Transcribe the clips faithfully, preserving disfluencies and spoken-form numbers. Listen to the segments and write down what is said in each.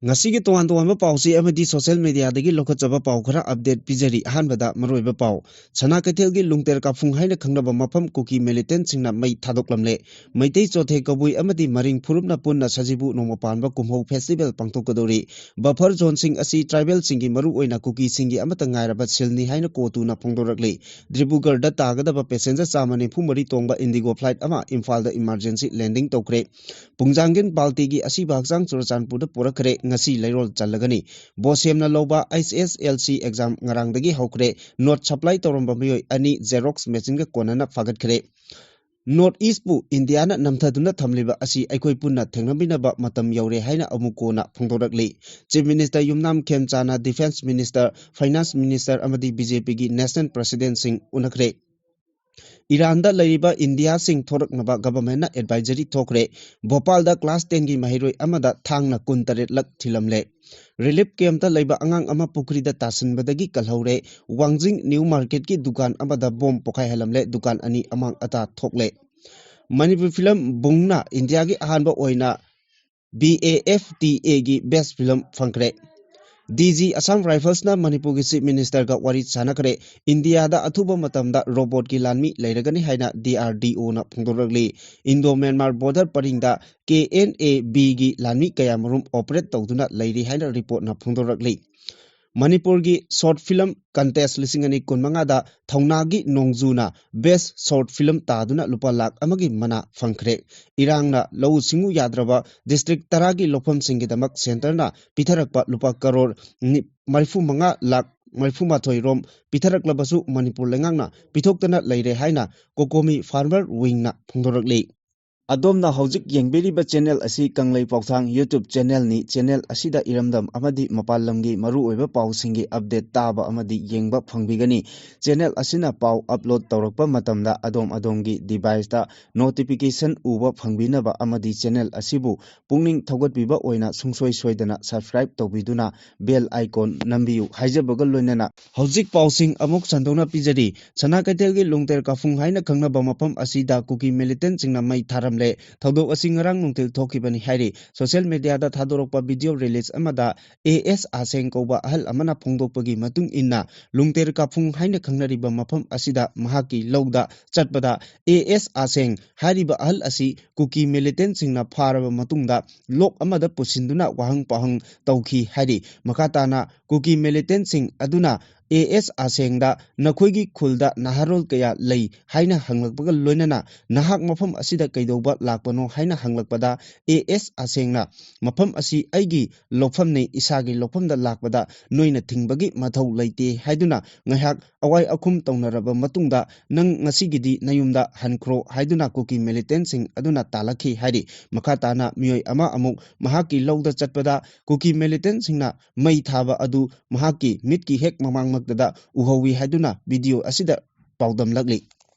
ꯉꯁꯤꯒꯤ ꯇꯣꯉꯥꯟ ꯇꯣꯉꯥꯟꯕ ꯄꯥꯎꯆꯦ ꯑꯃꯗꯤ social mediaꯗꯒꯤ ꯂꯧꯈꯠꯆꯕ ꯄꯥꯎ ꯈꯔ update ꯄꯤꯖꯔꯤ꯫ ꯑꯍꯥꯟꯕꯗ ꯃꯔꯨꯑꯣꯏꯕ ꯄꯥꯎ꯫ ꯁꯅꯥ ꯀꯩꯊꯦꯜꯒꯤ ꯂꯨꯡꯇꯦꯔ ꯀꯥꯐꯨꯡ ꯍꯥꯏꯅ ꯈꯪꯅꯕ ꯃꯐꯝ ꯀꯨꯀꯤ militantꯁꯤꯡꯅ ꯃꯩ ꯊꯥꯗꯣꯛꯂꯝꯂꯦ꯫ ꯃꯩꯇꯩ ꯆꯣꯊꯦ ꯀꯕꯨꯏ ꯑꯃꯗꯤ ꯃꯔꯤꯡ ꯐꯨꯔꯨꯞꯅ ꯄꯨꯟꯅ ꯁꯖꯤꯕꯨ ꯅꯣꯡꯃ ꯄꯥꯟꯕ ꯀꯨꯝꯍꯧ festival ꯄꯥꯡꯊꯣꯛꯀꯗꯧꯔꯤ꯫ Buffer zoneꯁꯤꯡ ꯑꯁꯤ tribalꯁꯤꯡꯒꯤ ꯃꯔꯨꯑꯣꯏꯅ ꯀꯨꯀꯤꯁꯤꯡꯒꯤ ꯑꯃꯠꯇ ꯉꯥꯏꯔꯕ ꯁꯤꯜꯅꯤ ꯍꯥꯏꯅ ꯀꯣꯇꯨꯅ ꯐꯣꯡꯗꯣꯔꯛꯂꯤ꯫ ꯗꯤꯕ꯭ꯔꯨꯒꯔꯗ ꯇꯥꯒꯗꯕ passenger ꯆꯥꯝꯃ ꯅꯤꯐꯨ ꯃꯔꯤ ꯇꯣꯡꯕ Indigo flight ꯑꯃ ꯏꯝꯐꯥꯜꯗ emergency landing ꯇꯧꯈ꯭ꯔꯦ꯫ ꯄꯨꯡꯖꯥꯡꯒꯤꯟ ꯕꯥꯜꯇꯤꯒꯤ ꯑꯁꯤꯕ ꯍꯛꯆꯥꯡ ꯆꯨꯔꯆꯥꯟꯄꯨꯔꯗ ꯄꯨꯔꯛꯈ꯭ꯔꯦ꯫ ꯉꯁꯤ ꯂꯩꯔꯣꯜ ꯆꯜꯂꯒꯅꯤ꯫ ꯕꯣꯁꯦꯝꯅ ꯂꯧꯕ H S L C exam ꯉꯔꯥꯡꯗꯒꯤ ꯍꯧꯈ꯭ꯔꯦ꯫ Note supply ꯇꯧꯔꯝꯕ ꯃꯤꯑꯣꯏ ꯑꯅꯤ Xerox machineꯒ ꯀꯣꯟꯅꯅ ꯐꯥꯒꯠꯈ꯭ꯔꯦ꯫ North Eastꯄꯨ ꯏꯟꯗꯤꯌꯥꯅ ꯅꯝꯊꯗꯨꯅ ꯊꯝꯂꯤꯕ ꯑꯁꯤ ꯑꯩꯈꯣꯏ ꯄꯨꯟꯅ ꯊꯦꯡꯅꯃꯤꯟꯅꯕ ꯃꯇꯝ ꯌꯧꯔꯦ ꯍꯥꯏꯅ ꯑꯃꯨꯛ ꯀꯣꯟꯅ ꯐꯣꯡꯗꯣꯔꯛꯂꯤ꯫ Chief Minister ꯌꯨꯝꯅꯥꯝ ꯈꯦꯝꯆꯥꯅ Defence Minister, Finance Minister ꯑꯃꯗꯤ B J Pꯒꯤ National Presidentꯁꯤꯡ ꯎꯅꯈ꯭ꯔꯦ꯫ ꯏꯔꯥꯟꯗ ꯂꯩꯔꯤꯕ ꯏꯟꯗꯤꯌꯥꯁꯤꯡ ꯊꯣꯔꯛꯅꯕ governmentꯅ advisory ꯊꯣꯛꯈ꯭ꯔꯦ꯫ ꯚꯣꯄꯥꯜꯗ class tenꯒꯤ ꯃꯍꯩꯔꯣꯏ ꯑꯃꯗ ꯊꯥꯡꯅ ꯀꯨꯟꯇꯔꯦꯠ ꯂꯛ ꯊꯤꯜꯂꯝꯂꯦ꯫ Relief campꯇ ꯂꯩꯕ ꯑꯉꯥꯡ ꯑꯃ ꯄꯨꯈ꯭ꯔꯤꯗ ꯇꯥꯁꯤꯟꯕꯗꯒꯤ ꯀꯜꯍꯧꯔꯦ꯫ ꯋꯥꯡꯖꯤꯡ New Marketꯀꯤ ꯗꯨꯀꯥꯟ ꯑꯃꯗ bomb ꯄꯣꯈꯥꯏꯍꯜꯂꯝꯂꯦ꯫ ꯗꯨꯀꯥꯟ ꯑꯅꯤ ꯑꯃꯥꯡ ꯑꯇꯥ ꯊꯣꯛꯂꯦ꯫ ꯃꯅꯤꯄꯨꯔ film ꯕꯨꯡꯅ ꯏꯟꯗꯤꯌꯥꯒꯤ ꯑꯍꯥꯟꯕ ꯑꯣꯏꯅ B A F T Aꯒꯤ best film ꯐꯪꯈ꯭ꯔꯦ꯫ D G Assam Riflesꯅ ꯃꯅꯤꯄꯨꯔꯒꯤ Chief Ministerꯒ ꯋꯥꯔꯤ ꯁꯥꯟꯅꯈ꯭ꯔꯦ꯫ ꯏꯟꯗꯤꯌꯥꯗ ꯑꯊꯨꯕ ꯃꯇꯝꯗ robotꯀꯤ ꯂꯥꯟꯃꯤ ꯂꯩꯔꯒꯅꯤ ꯍꯥꯏꯅ D R D Oꯅ ꯐꯣꯡꯗꯣꯔꯛꯂꯤ꯫ Indo Myanmar border ꯄꯔꯤꯡꯗ K N A Bꯒꯤ ꯂꯥꯟꯃꯤ ꯀꯌꯥꯃꯔꯨꯝ operate ꯇꯧꯗꯨꯅ ꯂꯩꯔꯤ ꯍꯥꯏꯅ reportꯅ ꯐꯣꯡꯗꯣꯔꯛꯂꯤ꯫ ꯃꯅꯤꯄꯨꯔꯒꯤ short film contest ꯂꯤꯁꯤꯡ ꯑꯅꯤ ꯀꯨꯟꯃꯉꯥꯗ ꯊꯧꯅꯥꯒꯤ ꯅꯣꯡꯖꯨꯅ best short film ꯇꯥꯗꯨꯅ ꯂꯨꯄꯥ ꯂꯥꯈ ꯑꯃꯒꯤ ꯃꯅꯥ ꯐꯪꯈ꯭ꯔꯦ꯫ ꯏꯔꯥꯡꯅ ꯂꯧꯎ ꯁꯤꯡꯎ ꯌꯥꯗ꯭ꯔꯕ district ꯇꯔꯥꯒꯤ ꯂꯧꯐꯝꯁꯤꯡꯒꯤꯗꯃꯛ centreꯅ ꯄꯤꯊꯔꯛꯄ ꯂꯨꯄꯥ ꯀꯔꯣꯔ ꯅꯤ-, ꯃꯔꯤꯐꯨ ꯃꯉꯥ ꯂꯥꯈ ꯃꯔꯤꯐꯨ ꯃꯥꯊꯣꯏ ꯔꯣꯝ ꯄꯤꯊꯔꯛꯂꯕꯁꯨ ꯃꯅꯤꯄꯨꯔ ꯂꯩꯉꯥꯛꯅ ꯄꯤꯊꯣꯛꯇꯅ ꯂꯩꯔꯦ ꯍꯥꯏꯅ COCOMI Farmer Wingꯅ ꯐꯣꯡꯗꯣꯔꯛꯂꯤ꯫ ꯑꯗꯣꯝꯅ ꯍꯧꯖꯤꯛ ꯌꯦꯡꯕꯤꯔꯤꯕ channel ꯑꯁꯤ ꯀꯪꯂꯩ ꯄꯥꯎꯊꯥꯡ YouTube channelꯅꯤ꯫ Channel ꯑꯁꯤꯗ ꯏꯔꯝꯗꯝ ꯑꯃꯗꯤ ꯃꯄꯥꯟ ꯂꯝꯒꯤ ꯃꯔꯨꯑꯣꯏꯕ ꯄꯥꯎꯁꯤꯡꯒꯤ update ꯇꯥꯕ ꯑꯃꯗꯤ ꯌꯦꯡꯕ ꯐꯪꯕꯤꯒꯅꯤ꯫ Channel ꯑꯁꯤꯅ ꯄꯥꯎ upload ꯇꯧꯔꯛꯄ ꯃꯇꯝꯗ ꯑꯗꯣꯝ ꯑꯗꯣꯝꯒꯤ deviceꯇ notification ꯎꯕ ꯐꯪꯕꯤꯅꯕ ꯑꯃꯗꯤ channel ꯑꯁꯤꯕꯨ ꯄꯨꯛꯅꯤꯡ ꯊꯧꯒꯠꯄꯤꯕ ꯑꯣꯏꯅ ꯁꯨꯡꯁꯣꯏ ꯁꯣꯏꯗꯅ subscribe ꯇꯧꯕꯤꯗꯨꯅ bell icon ꯅꯝꯕꯤꯌꯨ ꯍꯥꯏꯖꯕꯒ ꯂꯣꯏꯅꯅ ꯍꯧꯖꯤꯛ ꯄꯥꯎꯁꯤꯡ ꯑꯃꯨꯛ ꯁꯟꯗꯣꯛꯅ ꯄꯤꯖꯔꯤ꯫ ꯁꯅꯥ ꯀꯩꯊꯦꯜꯒꯤ ꯂꯨꯡꯇꯦꯔ ꯀꯥꯐꯨꯡ ꯍꯥꯏꯅ ꯈꯪꯅꯕ ꯃꯐꯝ ꯑꯁꯤꯗ ꯀꯨꯀꯤ militantꯁꯤꯡꯅ ꯃꯩ ꯊꯥꯔꯝꯂꯦ꯫ ꯊꯧꯗꯣꯛ ꯑꯁꯤ ꯉꯔꯥꯡ ꯅꯨꯡꯊꯤꯜ ꯊꯣꯛꯈꯤꯕꯅꯤ ꯍꯥꯏꯔꯤ꯫ ꯁꯣꯁꯤꯌꯦꯜ ꯃꯤꯗꯤꯌꯥꯗ ꯊꯥꯗꯣꯔꯛꯄ ꯚꯤꯗꯤꯑꯣ ꯔꯤꯂꯤꯖ ꯑꯃꯗ ꯑꯦ ꯑꯦꯁ ꯑꯁꯦꯡ ꯀꯧꯕ ꯑꯍꯜ ꯑꯃꯅ ꯐꯣꯡꯗꯣꯛꯄꯒꯤ ꯃꯇꯨꯡ ꯏꯟꯅ, ꯂꯨꯡꯇꯦꯔ ꯀꯥꯐꯨꯡ ꯍꯥꯏꯅ ꯈꯪꯅꯔꯤꯕ ꯃꯐꯝ ꯑꯁꯤꯗ ꯃꯍꯥꯛꯀꯤ ꯂꯧꯗ ꯆꯠꯄꯗ, ꯑꯦ ꯑꯦꯁ ꯑꯁꯦꯡ ꯍꯥꯏꯔꯤꯕ ꯑꯍꯜ ꯑꯁꯤ ꯀꯨꯀꯤ ꯃꯤꯂꯤꯇꯦꯟꯁꯤꯡꯅ ꯐꯥꯔꯕ ꯃꯇꯨꯡꯗ ꯂꯣꯛ ꯑꯃꯗ ꯄꯨꯁꯤꯟꯗꯨꯅ ꯋꯥꯍꯪ ꯄꯥꯎꯍꯪ ꯇꯧꯈꯤ ꯍꯥꯏꯔꯤ꯫ ꯃꯈꯥ ꯇꯥꯅ ꯀꯨꯀꯤ ꯃꯤꯂꯤꯇꯦꯟꯁꯤꯡ ꯑꯗꯨꯅ ꯑꯦ ꯑꯦꯁ ꯑꯁꯦꯡꯗ "ꯅꯈꯣꯏꯒꯤ ꯈꯨꯜꯗ ꯅꯍꯥꯔꯣꯜ ꯀꯌꯥ ꯂꯩ" ꯍꯥꯏꯅ ꯍꯪꯂꯛꯄꯒ ꯂꯣꯏꯅꯅ, "ꯅꯍꯥꯛ ꯃꯐꯝ ꯑꯁꯤꯗ ꯀꯩꯗꯧꯕ ꯂꯥꯛꯄꯅꯣ?" ꯍꯥꯏꯅ ꯍꯪꯂꯛꯄꯗ, ꯑꯦ ꯑꯦꯁ ꯑꯁꯦꯡꯅ, "ꯃꯐꯝ ꯑꯁꯤ ꯑꯩꯒꯤ ꯂꯧꯐꯝꯅꯤ, ꯏꯁꯥꯒꯤ ꯂꯧꯐꯝꯗ ꯂꯥꯛꯄꯗ ꯅꯣꯏꯅ ꯊꯤꯡꯕꯒꯤ ꯃꯊꯧ ꯂꯩꯇꯦ" ꯍꯥꯏꯗꯨꯅ ꯉꯥꯏꯍꯥꯛ ꯑꯋꯥꯏ ꯑꯈꯨꯝ ꯇꯧꯅꯔꯕ ꯃꯇꯨꯡꯗ, "ꯅꯪ ꯉꯁꯤꯒꯤꯗꯤ ꯅꯌꯨꯝꯗ ꯍꯟꯈ꯭ꯔꯣ" ꯍꯥꯏꯗꯨꯅ ꯀꯨꯀꯤ ꯃꯤꯂꯤꯇꯦꯟꯁꯤꯡ ꯑꯗꯨꯅ ꯇꯥꯜꯂꯛꯈꯤ ꯍꯥꯏꯔꯤ꯫ ꯃꯈꯥ ꯇꯥꯅ ꯃꯤꯑꯣꯏ ꯑꯃ ꯑꯃꯨꯛ ꯃꯍꯥꯛꯀꯤ ꯂꯧꯗ ꯆꯠꯄꯗ, ꯀꯨꯀꯤ ꯃꯤꯂꯤꯇꯦꯟꯁꯤꯡꯅ ꯃꯩ ꯊꯥꯕ ꯑꯗꯨ ꯃꯍꯥꯛꯀꯤ ꯃꯤꯠꯀꯤ ꯍꯦꯛ ꯃꯃꯥꯡꯃꯛꯇꯗ ꯎꯍꯧꯏ ꯍꯥꯏꯗꯨꯅ ꯚꯤꯗꯤꯑꯣ ꯑꯁꯤꯗ ꯄꯥꯎꯗꯝꯂꯛꯂꯤ꯫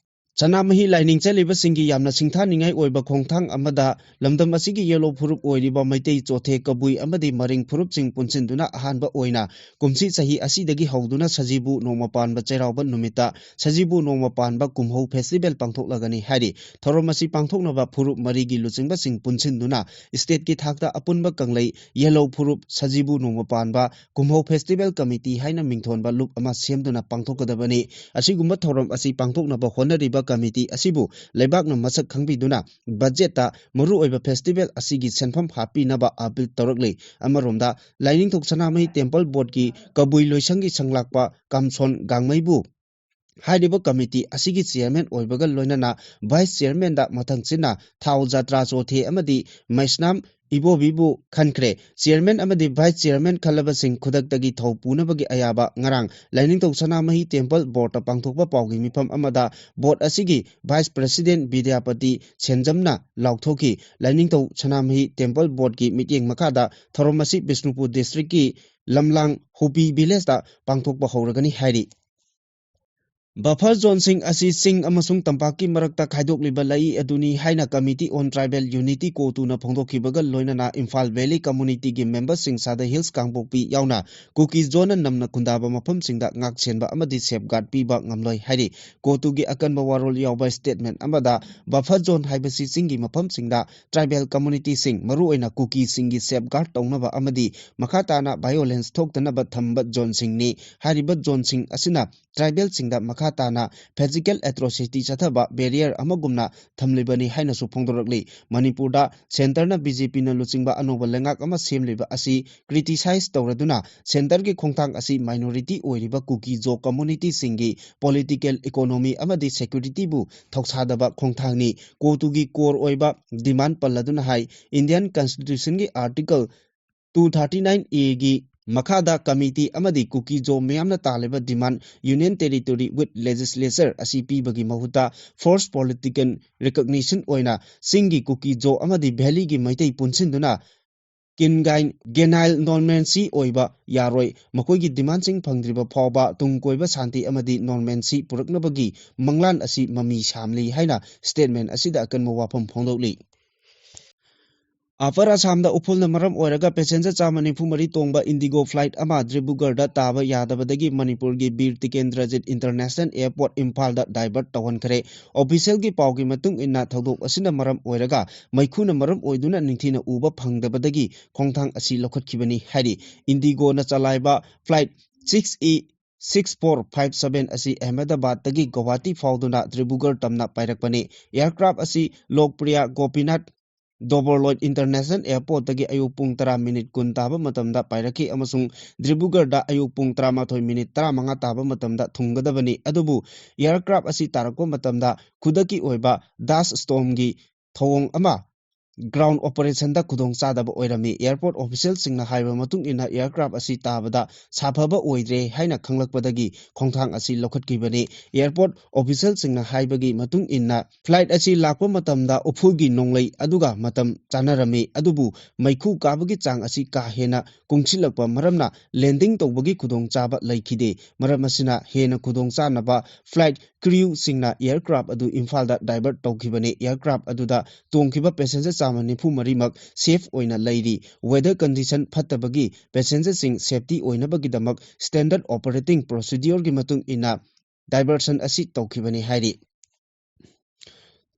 ꯁꯅꯥꯃꯍꯤ ꯂꯥꯏꯅꯤꯡ ꯆꯠꯂꯤꯕꯁꯤꯡꯒꯤ ꯌꯥꯝꯅ ꯁꯤꯡꯊꯥꯅꯤꯡꯉꯥꯏ ꯑꯣꯏꯕ ꯈꯣꯡꯊꯥꯡ ꯑꯃꯗ, ꯂꯝꯗꯝ ꯑꯁꯤꯒꯤ ꯌꯦꯂꯣ ꯐꯨꯔꯨꯞ ꯑꯣꯏꯔꯤꯕ ꯃꯩꯇꯩ, ꯆꯣꯊꯦ, ꯀꯕꯨꯏ ꯑꯃꯗꯤ ꯃꯔꯤꯡ ꯐꯨꯔꯨꯞꯁꯤꯡ ꯄꯨꯟꯁꯤꯟꯗꯨꯅ ꯑꯍꯥꯟꯕ ꯑꯣꯏꯅ ꯀꯨꯝꯁꯤ ꯆꯍꯤ ꯑꯁꯤꯗꯒꯤ ꯍꯧꯗꯨꯅ ꯁꯖꯤꯕꯨ ꯅꯣꯡꯃ ꯄꯥꯟꯕ ꯆꯩꯔꯥꯎꯕ ꯅꯨꯃꯤꯠꯇ ꯁꯖꯤꯕꯨ ꯅꯣꯡꯃ ꯄꯥꯟꯕ ꯀꯨꯝꯍꯧ ꯐꯦꯁꯇꯤꯚꯦꯜ ꯄꯥꯡꯊꯣꯛꯂꯒꯅꯤ ꯍꯥꯏꯔꯤ꯫ ꯊꯧꯔꯝ ꯑꯁꯤ ꯄꯥꯡꯊꯣꯛꯅꯕ ꯐꯨꯔꯨꯞ ꯃꯔꯤꯒꯤ ꯂꯨꯆꯤꯡꯕꯁꯤꯡ ꯄꯨꯟꯁꯤꯟꯗꯨꯅ ꯁ꯭ꯇꯦꯠꯀꯤ ꯊꯥꯛꯇ ꯑꯄꯨꯟꯕ ꯀꯪꯂꯩ ꯌꯦꯜꯍꯧ ꯐꯨꯔꯨꯞ ꯁꯖꯤꯕꯨ ꯅꯣꯡꯃ ꯄꯥꯟꯕ ꯀꯨꯝꯍꯧ ꯐꯦꯁꯇꯤꯚꯦꯜ ꯀꯃꯤꯇꯤ ꯍꯥꯏꯅ ꯃꯤꯡꯊꯣꯟꯕ ꯂꯨꯞ ꯑꯃ ꯁꯦꯝꯗꯨꯅ ꯄꯥꯡꯊꯣꯛꯀꯗꯕꯅꯤ꯫ ꯑꯁꯤꯒꯨꯝꯕ ꯊꯧꯔꯝ ꯑꯁꯤ ꯄꯥꯡꯊꯣꯛꯅꯕ ꯍꯣꯠꯅꯔꯤꯕ ꯀꯃꯤꯇꯤ ꯑꯁꯤꯕꯨ ꯂꯩꯕꯥꯛꯅ ꯃꯁꯛ ꯈꯪꯕꯤꯗꯨꯅ ꯕꯖꯦꯠꯇ ꯃꯔꯨꯑꯣꯏꯕ ꯐꯦꯁꯇꯤꯚꯦꯜ ꯑꯁꯤꯒꯤ ꯁꯦꯟꯐꯝ ꯍꯥꯞꯄꯤꯅꯕ ꯑꯥꯄꯤꯜ ꯇꯧꯔꯛꯂꯤ꯫ ꯑꯃꯔꯣꯝꯗ, ꯂꯥꯏꯅꯤꯡꯊꯧ ꯁꯅꯥꯃꯍꯤ ꯇꯦꯝꯄꯜ ꯕꯣꯔꯗꯀꯤ ꯀꯕꯨꯏ ꯂꯣꯏꯁꯪꯒꯤ ꯁꯪꯂꯥꯛꯄ ꯀꯥꯝꯁꯣꯟ ꯒꯥꯡꯃꯩꯕꯨ ꯍꯥꯏꯔꯤꯕ ꯀꯃꯤꯇꯤ ꯑꯁꯤꯒꯤ ꯆꯤꯌꯔꯃꯦꯟ ꯑꯣꯏꯕꯒ ꯂꯣꯏꯅꯅ ꯚꯥꯏꯁ ꯆꯤꯌꯔꯃꯦꯟꯗ ꯃꯊꯪꯁꯤꯠꯅ ꯊꯥꯎ ꯖꯥꯇ꯭ꯔꯥ ꯆꯣꯊꯦ ꯑꯃꯗꯤ ꯃꯩꯁꯅꯥꯝ ꯏꯕꯣꯕꯤꯕꯨ ꯈꯟꯈ꯭ꯔꯦ꯫ ꯆꯤꯌꯔꯃꯦꯟ ꯑꯃꯗꯤ ꯚꯥꯏꯁ ꯆꯤꯌꯔꯃꯦꯟ ꯈꯜꯂꯕꯁꯤꯡ ꯈꯨꯗꯛꯇꯒꯤ ꯊꯧ ꯄꯨꯅꯕꯒꯤ ꯑꯌꯥꯕ ꯉꯔꯥꯡ ꯂꯥꯏꯅꯤꯡꯊꯧ ꯁꯅꯥꯃꯍꯤ ꯇꯦꯝꯄꯜ ꯕꯣꯔꯗꯇ ꯄꯥꯡꯊꯣꯛꯄ ꯄꯥꯎꯒꯤ ꯃꯤꯐꯝ ꯑꯃꯗ ꯕꯣꯔꯗ ꯑꯁꯤꯒꯤ ꯚꯥꯏꯁ ꯄ꯭ꯔꯦꯁꯤꯗꯦꯟ ꯕꯤꯗ꯭ꯌꯥꯄꯇꯤ ꯁꯦꯟꯖꯝꯅ ꯂꯥꯎꯊꯣꯛꯈꯤ꯫ ꯂꯥꯏꯅꯤꯡꯊꯧ ꯁꯅꯥꯃꯍꯤ ꯇꯦꯝꯄꯜ ꯕꯣꯔꯗꯀꯤ ꯃꯤꯠꯌꯦꯡ ꯃꯈꯥꯗ ꯊꯧꯔꯝ ꯑꯁꯤ ꯕꯤꯁꯅꯨꯄꯨꯔ ꯗꯤꯁꯇ꯭ꯔꯤꯛꯀꯤ ꯂꯝꯂꯥꯡ ꯍꯨꯄꯤ ꯚꯤꯂꯦꯖꯇ ꯄꯥꯡꯊꯣꯛꯄ ꯍꯧꯔꯒꯅꯤ ꯍꯥꯏꯔꯤ꯫ Buffer zoneꯁꯤꯡ ꯑꯁꯤ ꯆꯤꯡ ꯑꯃꯁꯨꯡ ꯇꯝꯄꯥꯛꯀꯤ ꯃꯔꯛꯇ ꯈꯥꯏꯗꯣꯛꯂꯤꯕ ꯂꯩꯏ ꯑꯗꯨꯅꯤ ꯍꯥꯏꯅ Committee on Tribal Unity, ꯀꯣꯇꯨꯅ ꯐꯣꯡꯗꯣꯛꯈꯤꯕꯒ ꯂꯣꯏꯅꯅ ꯏꯝꯐꯥꯜ Valley communityꯒꯤ memberꯁꯤꯡ ꯁꯥꯗꯩ ꯍꯤꯜꯁ ꯀꯥꯡꯄꯣꯛꯄꯤ ꯌꯥꯎꯅ ꯀꯨꯀꯤ ꯖꯣꯟꯅ ꯅꯝꯅ ꯈꯨꯟꯗꯥꯕ ꯃꯐꯝꯁꯤꯡꯗ ꯉꯥꯛꯁꯦꯟꯕ ꯑꯃꯗꯤ safeguard ꯄꯤꯕ ꯉꯝꯂꯣꯏ ꯍꯥꯏꯔꯤ꯫ ꯀꯣꯇꯨꯒꯤ ꯑꯀꯟꯕ ꯋꯥꯔꯣꯜ ꯌꯥꯎꯕ statement ꯑꯃꯗ buffer zone ꯍꯥꯏꯕꯁꯤ ꯆꯤꯡꯒꯤ ꯃꯐꯝꯁꯤꯡꯗ tribal communityꯁꯤꯡ, ꯃꯔꯨꯑꯣꯏꯅ ꯀꯨꯀꯤꯁꯤꯡꯒꯤ safeguard ꯇꯧꯅꯕ ꯑꯃꯗꯤ ꯃꯈꯥ ꯇꯥꯅ violence ꯊꯣꯛꯇꯅꯕ ꯊꯝꯕ zoneꯁꯤꯡꯅꯤ꯫ ꯍꯥꯏꯔꯤꯕ zoneꯁꯤꯡ ꯑꯁꯤꯅ tribalꯁꯤꯡꯗ ꯃꯈꯥ ꯇꯥꯅ physical atrocity ꯆꯠꯊꯕ barrier ꯑꯃꯒꯨꯝꯅ ꯊꯝꯂꯤꯕꯅꯤ ꯍꯥꯏꯅꯁꯨ ꯐꯣꯡꯗꯣꯔꯛꯂꯤ꯫ ꯃꯅꯤꯄꯨꯔꯗ centreꯅ BJPꯅ ꯂꯨꯆꯤꯡꯕ ꯑꯅꯧꯕ ꯂꯩꯉꯥꯛ ꯑꯃ ꯁꯦꯝꯂꯤꯕ ꯑꯁꯤ criticize ꯇꯧꯔꯗꯨꯅ centreꯒꯤ ꯈꯣꯡꯊꯥꯡ ꯑꯁꯤ minority ꯑꯣꯏꯔꯤꯕ ꯀꯨꯀꯤ ꯖꯣ communityꯁꯤꯡꯒꯤ political, economy ꯑꯃꯗꯤ securityꯕꯨ ꯊꯧꯁꯥꯗꯕ ꯈꯣꯡꯊꯥꯡꯅꯤ꯫ ꯀꯣꯇꯨꯒꯤ core ꯑꯣꯏꯕ demand ꯄꯜꯂꯗꯨꯅ ꯍꯥꯏ, Indian Constitutionꯒꯤ Article two thirty nine Aꯒꯤ ꯃꯈꯥꯗ committee ꯑꯃꯗꯤ ꯀꯨꯀꯤ ꯖꯣ ꯃꯤꯌꯥꯝꯅ ꯇꯥꯜꯂꯤꯕ demand Union Territory with legislature ꯑꯁꯤ ꯄꯤꯕꯒꯤ ꯃꯍꯨꯠꯇ force political recognition ꯑꯣꯏꯅ ꯆꯤꯡꯒꯤ ꯀꯨꯀꯤ ꯖꯣ ꯑꯃꯗꯤ valleyꯒꯤ ꯃꯩꯇꯩ ꯄꯨꯟꯁꯤꯟꯗꯨꯅ ꯀꯤꯟꯒꯥꯏꯟ ꯒꯦꯅꯥꯏꯜ normalcy ꯑꯣꯏꯕ ꯌꯥꯔꯣꯏ꯫ ꯃꯈꯣꯏꯒꯤ demandꯁꯤꯡ ꯐꯪꯗ꯭ꯔꯤꯕ ꯐꯥꯎꯕ ꯇꯨꯡ ꯀꯣꯏꯕ ꯁꯥꯟꯇꯤ ꯑꯃꯗꯤ normalcy ꯄꯨꯔꯛꯅꯕꯒꯤ ꯃꯪꯂꯥꯟ ꯑꯁꯤ ꯃꯃꯤ ꯁꯥꯝꯂꯤ ꯍꯥꯏꯅ statement ꯑꯁꯤꯗ ꯑꯀꯟꯕ ꯋꯥꯐꯝ ꯐꯣꯡꯗꯣꯛꯂꯤ꯫ ꯑꯄꯔ ꯑꯁꯥꯝꯗ ꯎꯐꯨꯜꯅ ꯃꯔꯝ ꯑꯣꯏꯔꯒ passenger ꯆꯥꯝꯃ ꯅꯤꯐꯨ ꯃꯔꯤ ꯇꯣꯡꯕ Indigo flight ꯑꯃ ꯗꯤꯕ꯭ꯔꯨꯒꯔꯗ ꯇꯥꯕ ꯌꯥꯗꯕꯗꯒꯤ ꯃꯅꯤꯄꯨꯔꯒꯤ ꯕꯤꯔ ꯇꯤꯀꯦꯟꯗ꯭ꯔꯖꯤꯠ International Airport ꯏꯝꯐꯥꯜꯗ divert ꯇꯧꯍꯟꯈ꯭ꯔꯦ꯫ Officialꯒꯤ ꯄꯥꯎꯒꯤ ꯃꯇꯨꯡ ꯏꯟꯅ, ꯊꯧꯗꯣꯛ ꯑꯁꯤꯅ ꯃꯔꯝ ꯑꯣꯏꯔꯒ ꯃꯩꯈꯨꯅ ꯃꯔꯝ ꯑꯣꯏꯗꯨꯅ ꯅꯤꯡꯊꯤꯅ ꯎꯕ ꯐꯪꯗꯕꯗꯒꯤ ꯈꯣꯡꯊꯥꯡ ꯑꯁꯤ ꯂꯧꯈꯠꯈꯤꯕꯅꯤ ꯍꯥꯏꯔꯤ꯫ Indigoꯅ ꯆꯂꯥꯏꯕ flight six E six four five seven ꯑꯁꯤ ꯑꯍꯃꯦꯗꯕꯥꯗꯇꯒꯤ ꯒꯧꯍꯥꯇꯤ ꯐꯥꯎꯗꯨꯅ ꯗꯤꯕ꯭ꯔꯨꯒꯔ ꯇꯝꯅ ꯄꯥꯏꯔꯛꯄꯅꯤ꯫ Aircraft ꯑꯁꯤ ꯂꯣꯛꯄ꯭ꯔꯤꯌꯥ ꯒꯣꯄꯤꯅꯥꯊ ꯗꯣꯕꯣꯔꯂꯣꯏꯗ International Airportꯇꯒꯤ ꯑꯌꯨꯛ ꯄꯨꯡ ꯇꯔꯥ minute ꯀꯨꯟ ꯇꯥꯕ ꯃꯇꯝꯗ ꯄꯥꯏꯔꯛꯈꯤ ꯑꯃꯁꯨꯡ ꯗꯤꯕ꯭ꯔꯨꯒꯔꯗ ꯑꯌꯨꯛ ꯄꯨꯡ ꯇꯔꯥꯃꯥꯊꯣꯏ minute ꯇꯔꯥꯃꯉꯥ ꯇꯥꯕ ꯃꯇꯝꯗ ꯊꯨꯡꯒꯗꯕꯅꯤ꯫ ꯑꯗꯨꯕꯨ aircraft ꯑꯁꯤ ꯇꯥꯔꯛꯄ ꯃꯇꯝꯗ ꯈꯨꯗꯛꯀꯤ ꯑꯣꯏꯕ dust stormꯒꯤ ꯊꯧꯑꯣꯡ ꯑꯃ ground operationꯗ ꯈꯨꯗꯣꯡ ꯆꯥꯗꯕ ꯑꯣꯏꯔꯝꯃꯤ꯫ Airport officialꯁꯤꯡꯅ ꯍꯥꯏꯕ ꯃꯇꯨꯡ ꯏꯟꯅ, aircraft ꯑꯁꯤ ꯇꯥꯕꯗ ꯁꯥꯐꯕ ꯑꯣꯏꯗ꯭ꯔꯦ ꯍꯥꯏꯅ ꯈꯪꯂꯛꯄꯗꯒꯤ ꯈꯣꯡꯊꯥꯡ ꯑꯁꯤ ꯂꯧꯈꯠꯈꯤꯕꯅꯤ꯫ Airport officialꯁꯤꯡꯅ ꯍꯥꯏꯕꯒꯤ ꯃꯇꯨꯡ ꯏꯟꯅ, flight ꯑꯁꯤ ꯂꯥꯛꯄ ꯃꯇꯝꯗ ꯎꯐꯨꯜꯒꯤ ꯅꯣꯡꯂꯩ ꯑꯗꯨꯒ ꯃꯇꯝ ꯆꯥꯅꯔꯝꯃꯤ, ꯑꯗꯨꯕꯨ ꯃꯩꯈꯨ ꯀꯥꯕꯒꯤ ꯆꯥꯡ ꯑꯁꯤ ꯀꯥ ꯍꯦꯟꯅ ꯀꯨꯡꯁꯤꯜꯂꯛꯄ ꯃꯔꯝꯅ landing ꯇꯧꯕꯒꯤ ꯈꯨꯗꯣꯡꯆꯥꯕ ꯂꯩꯈꯤꯗꯦ꯫ ꯃꯔꯝ ꯑꯁꯤꯅ ꯍꯦꯟꯅ ꯈꯨꯗꯣꯡ ꯆꯥꯅꯕ flight crewꯁꯤꯡꯅ aircraft ꯑꯗꯨ ꯏꯝꯐꯥꯜꯗ divert ꯇꯧꯈꯤꯕꯅꯤ꯫ Aircraft ꯑꯗꯨꯗ ꯇꯣꯡꯈꯤꯕ passenger ꯆꯥꯝꯃ ꯅꯤꯐꯨ ꯃꯔꯤꯃꯛ safe ꯑꯣꯏꯅ ꯂꯩꯔꯤ꯫ Weather condition ꯐꯠꯇꯕꯒꯤ passengerꯁꯤꯡ safety ꯑꯣꯏꯅꯕꯒꯤꯗꯃꯛ standard operating procedureꯒꯤ ꯃꯇꯨꯡ ꯏꯟꯅ diversion ꯑꯁꯤ ꯇꯧꯈꯤꯕꯅꯤ ꯍꯥꯏꯔꯤ꯫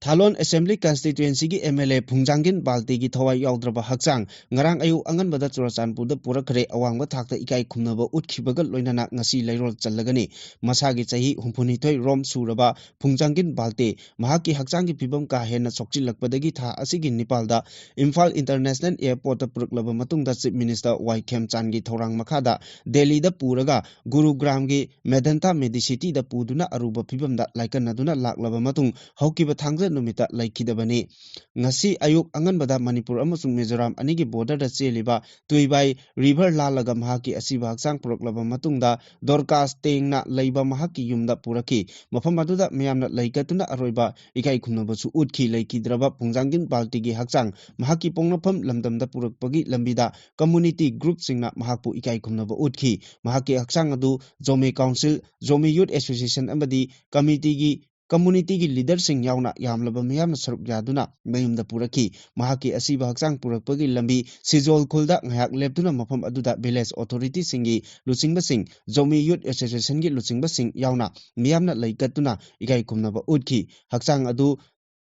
ꯊꯥꯂꯣꯟ Assembly Constituencyꯒꯤ MLA ꯐꯨꯡꯖꯥꯡꯒꯤꯟ ꯕꯥꯜꯇꯤꯒꯤ ꯊꯋꯥꯏ ꯌꯥꯎꯗ꯭ꯔꯕ ꯍꯛꯆꯥꯡ ꯉꯔꯥꯡ ꯑꯌꯨꯛ ꯑꯉꯟꯕꯗ ꯆꯨꯔꯆꯥꯟꯄꯨꯔꯗ ꯄꯨꯔꯛꯈ꯭ꯔꯦ꯫ ꯑꯋꯥꯡꯕ ꯊꯥꯛꯇ ꯏꯀꯥꯏ ꯈꯨꯝꯅꯕ ꯎꯠꯈꯤꯕꯒ ꯂꯣꯏꯅꯅ ꯉꯁꯤ ꯂꯩꯔꯣꯜ ꯆꯜꯂꯒꯅꯤ꯫ ꯃꯁꯥꯒꯤ ꯆꯍꯤ ꯍꯨꯝꯐꯨꯅꯤꯊꯣꯏ ꯔꯣꯝ ꯁꯨꯔꯕ ꯐꯨꯡꯖꯥꯡꯒꯤꯟ ꯕꯥꯜꯇꯦ ꯃꯍꯥꯛꯀꯤ ꯍꯛꯆꯥꯡꯒꯤ ꯐꯤꯕꯝ ꯀꯥ ꯍꯦꯟꯅ ꯁꯣꯛꯆꯤꯜꯂꯛꯄꯗꯒꯤ ꯊꯥ ꯑꯁꯤꯒꯤ ꯅꯤꯄꯥꯜꯗ ꯏꯝꯐꯥꯜ International Airportꯇ ꯄꯨꯔꯛꯂꯕ ꯃꯇꯨꯡꯗ Chief Minister ꯋꯥꯏ ꯈꯦꯝꯆꯥꯟꯒꯤ ꯊꯧꯔꯥꯡ ꯃꯈꯥꯗ ꯗꯦꯜꯂꯤꯗ ꯄꯨꯔꯒ ꯒꯨꯔꯨꯒ꯭ꯔꯥꯝꯒꯤ Medanta Medicityꯗ ꯄꯨꯗꯨꯅ ꯑꯔꯨꯕ ꯐꯤꯕꯝꯗ ꯂꯥꯏꯀꯠꯅꯗꯨꯅ ꯂꯥꯛꯂꯕ ꯃꯇꯨꯡ ꯍꯧꯈꯤꯕ ꯊꯥꯡꯖ ꯅꯨꯃꯤꯠꯇ ꯂꯩꯈꯤꯗꯕꯅꯤ꯫ ꯉꯁꯤ ꯑꯌꯨꯛ ꯑꯉꯟꯕꯗ ꯃꯅꯤꯄꯨꯔ ꯑꯃꯁꯨꯡ ꯃꯤꯖꯣꯔꯥꯝ ꯑꯅꯤꯒꯤ borderꯗ ꯆꯦꯜꯂꯤꯕ ꯇꯨꯏꯕꯥꯏ river ꯂꯥꯜꯂꯒ ꯃꯍꯥꯛꯀꯤ ꯑꯁꯤꯕ ꯍꯛꯆꯥꯡ ꯄꯨꯔꯛꯂꯕ ꯃꯇꯨꯡꯗ ꯗꯣꯔꯀꯥꯁ ꯇꯦꯡꯅ ꯂꯩꯕ ꯃꯍꯥꯛꯀꯤ ꯌꯨꯝꯗ ꯄꯨꯔꯛꯈꯤ꯫ ꯃꯐꯝ ꯑꯗꯨꯗ ꯃꯤꯌꯥꯝꯅ ꯂꯩꯀꯠꯇꯨꯅ ꯑꯔꯣꯏꯕ ꯏꯀꯥꯏ ꯈꯨꯝꯅꯕꯁꯨ ꯎꯠꯈꯤ꯫ ꯂꯩꯈꯤꯗ꯭ꯔꯕ ꯐꯨꯡꯖꯥꯡꯒꯤꯟ ꯕꯥꯜꯇꯤꯒꯤ ꯍꯛꯆꯥꯡ ꯃꯍꯥꯛꯀꯤ ꯄꯣꯛꯅꯐꯝ ꯂꯝꯗꯝꯗ ꯄꯨꯔꯛꯄꯒꯤ ꯂꯝꯕꯤꯗ community groupꯁꯤꯡꯅ ꯃꯍꯥꯛꯄꯨ ꯏꯀꯥꯏ ꯈꯨꯝꯅꯕ ꯎꯠꯈꯤ꯫ ꯃꯍꯥꯛꯀꯤ ꯍꯛꯆꯥꯡ ꯑꯗꯨ Zomi Council, Zomi Youth Association ꯑꯃꯗꯤ committeeꯒꯤ communityꯒꯤ leaderꯁꯤꯡ ꯌꯥꯎꯅ ꯌꯥꯝꯂꯕ ꯃꯤꯌꯥꯝꯅ ꯁꯔꯨꯛ ꯌꯥꯗꯨꯅ ꯃꯌꯨꯝꯗ ꯄꯨꯔꯛꯈꯤ꯫ ꯃꯍꯥꯛꯀꯤ ꯑꯁꯤꯕ ꯍꯛꯆꯥꯡ ꯄꯨꯔꯛꯄꯒꯤ ꯂꯝꯕꯤ ꯁꯤꯖꯣꯜ ꯈꯨꯜꯗ ꯉꯥꯏꯍꯥꯛ ꯂꯦꯞꯇꯨꯅ ꯃꯐꯝ ꯑꯗꯨꯗ village authorityꯁꯤꯡꯒꯤ ꯂꯨꯆꯤꯡꯕꯁꯤꯡ, ꯖꯣꯃꯤ Youth Associationꯒꯤ ꯂꯨꯆꯤꯡꯕꯁꯤꯡ ꯌꯥꯎꯅ ꯃꯤꯌꯥꯝꯅ ꯂꯩꯀꯠꯇꯨꯅ ꯏꯀꯥꯏ ꯈꯨꯝꯅꯕ ꯎꯠꯈꯤ꯫ ꯍꯛꯆꯥꯡ ꯑꯗꯨ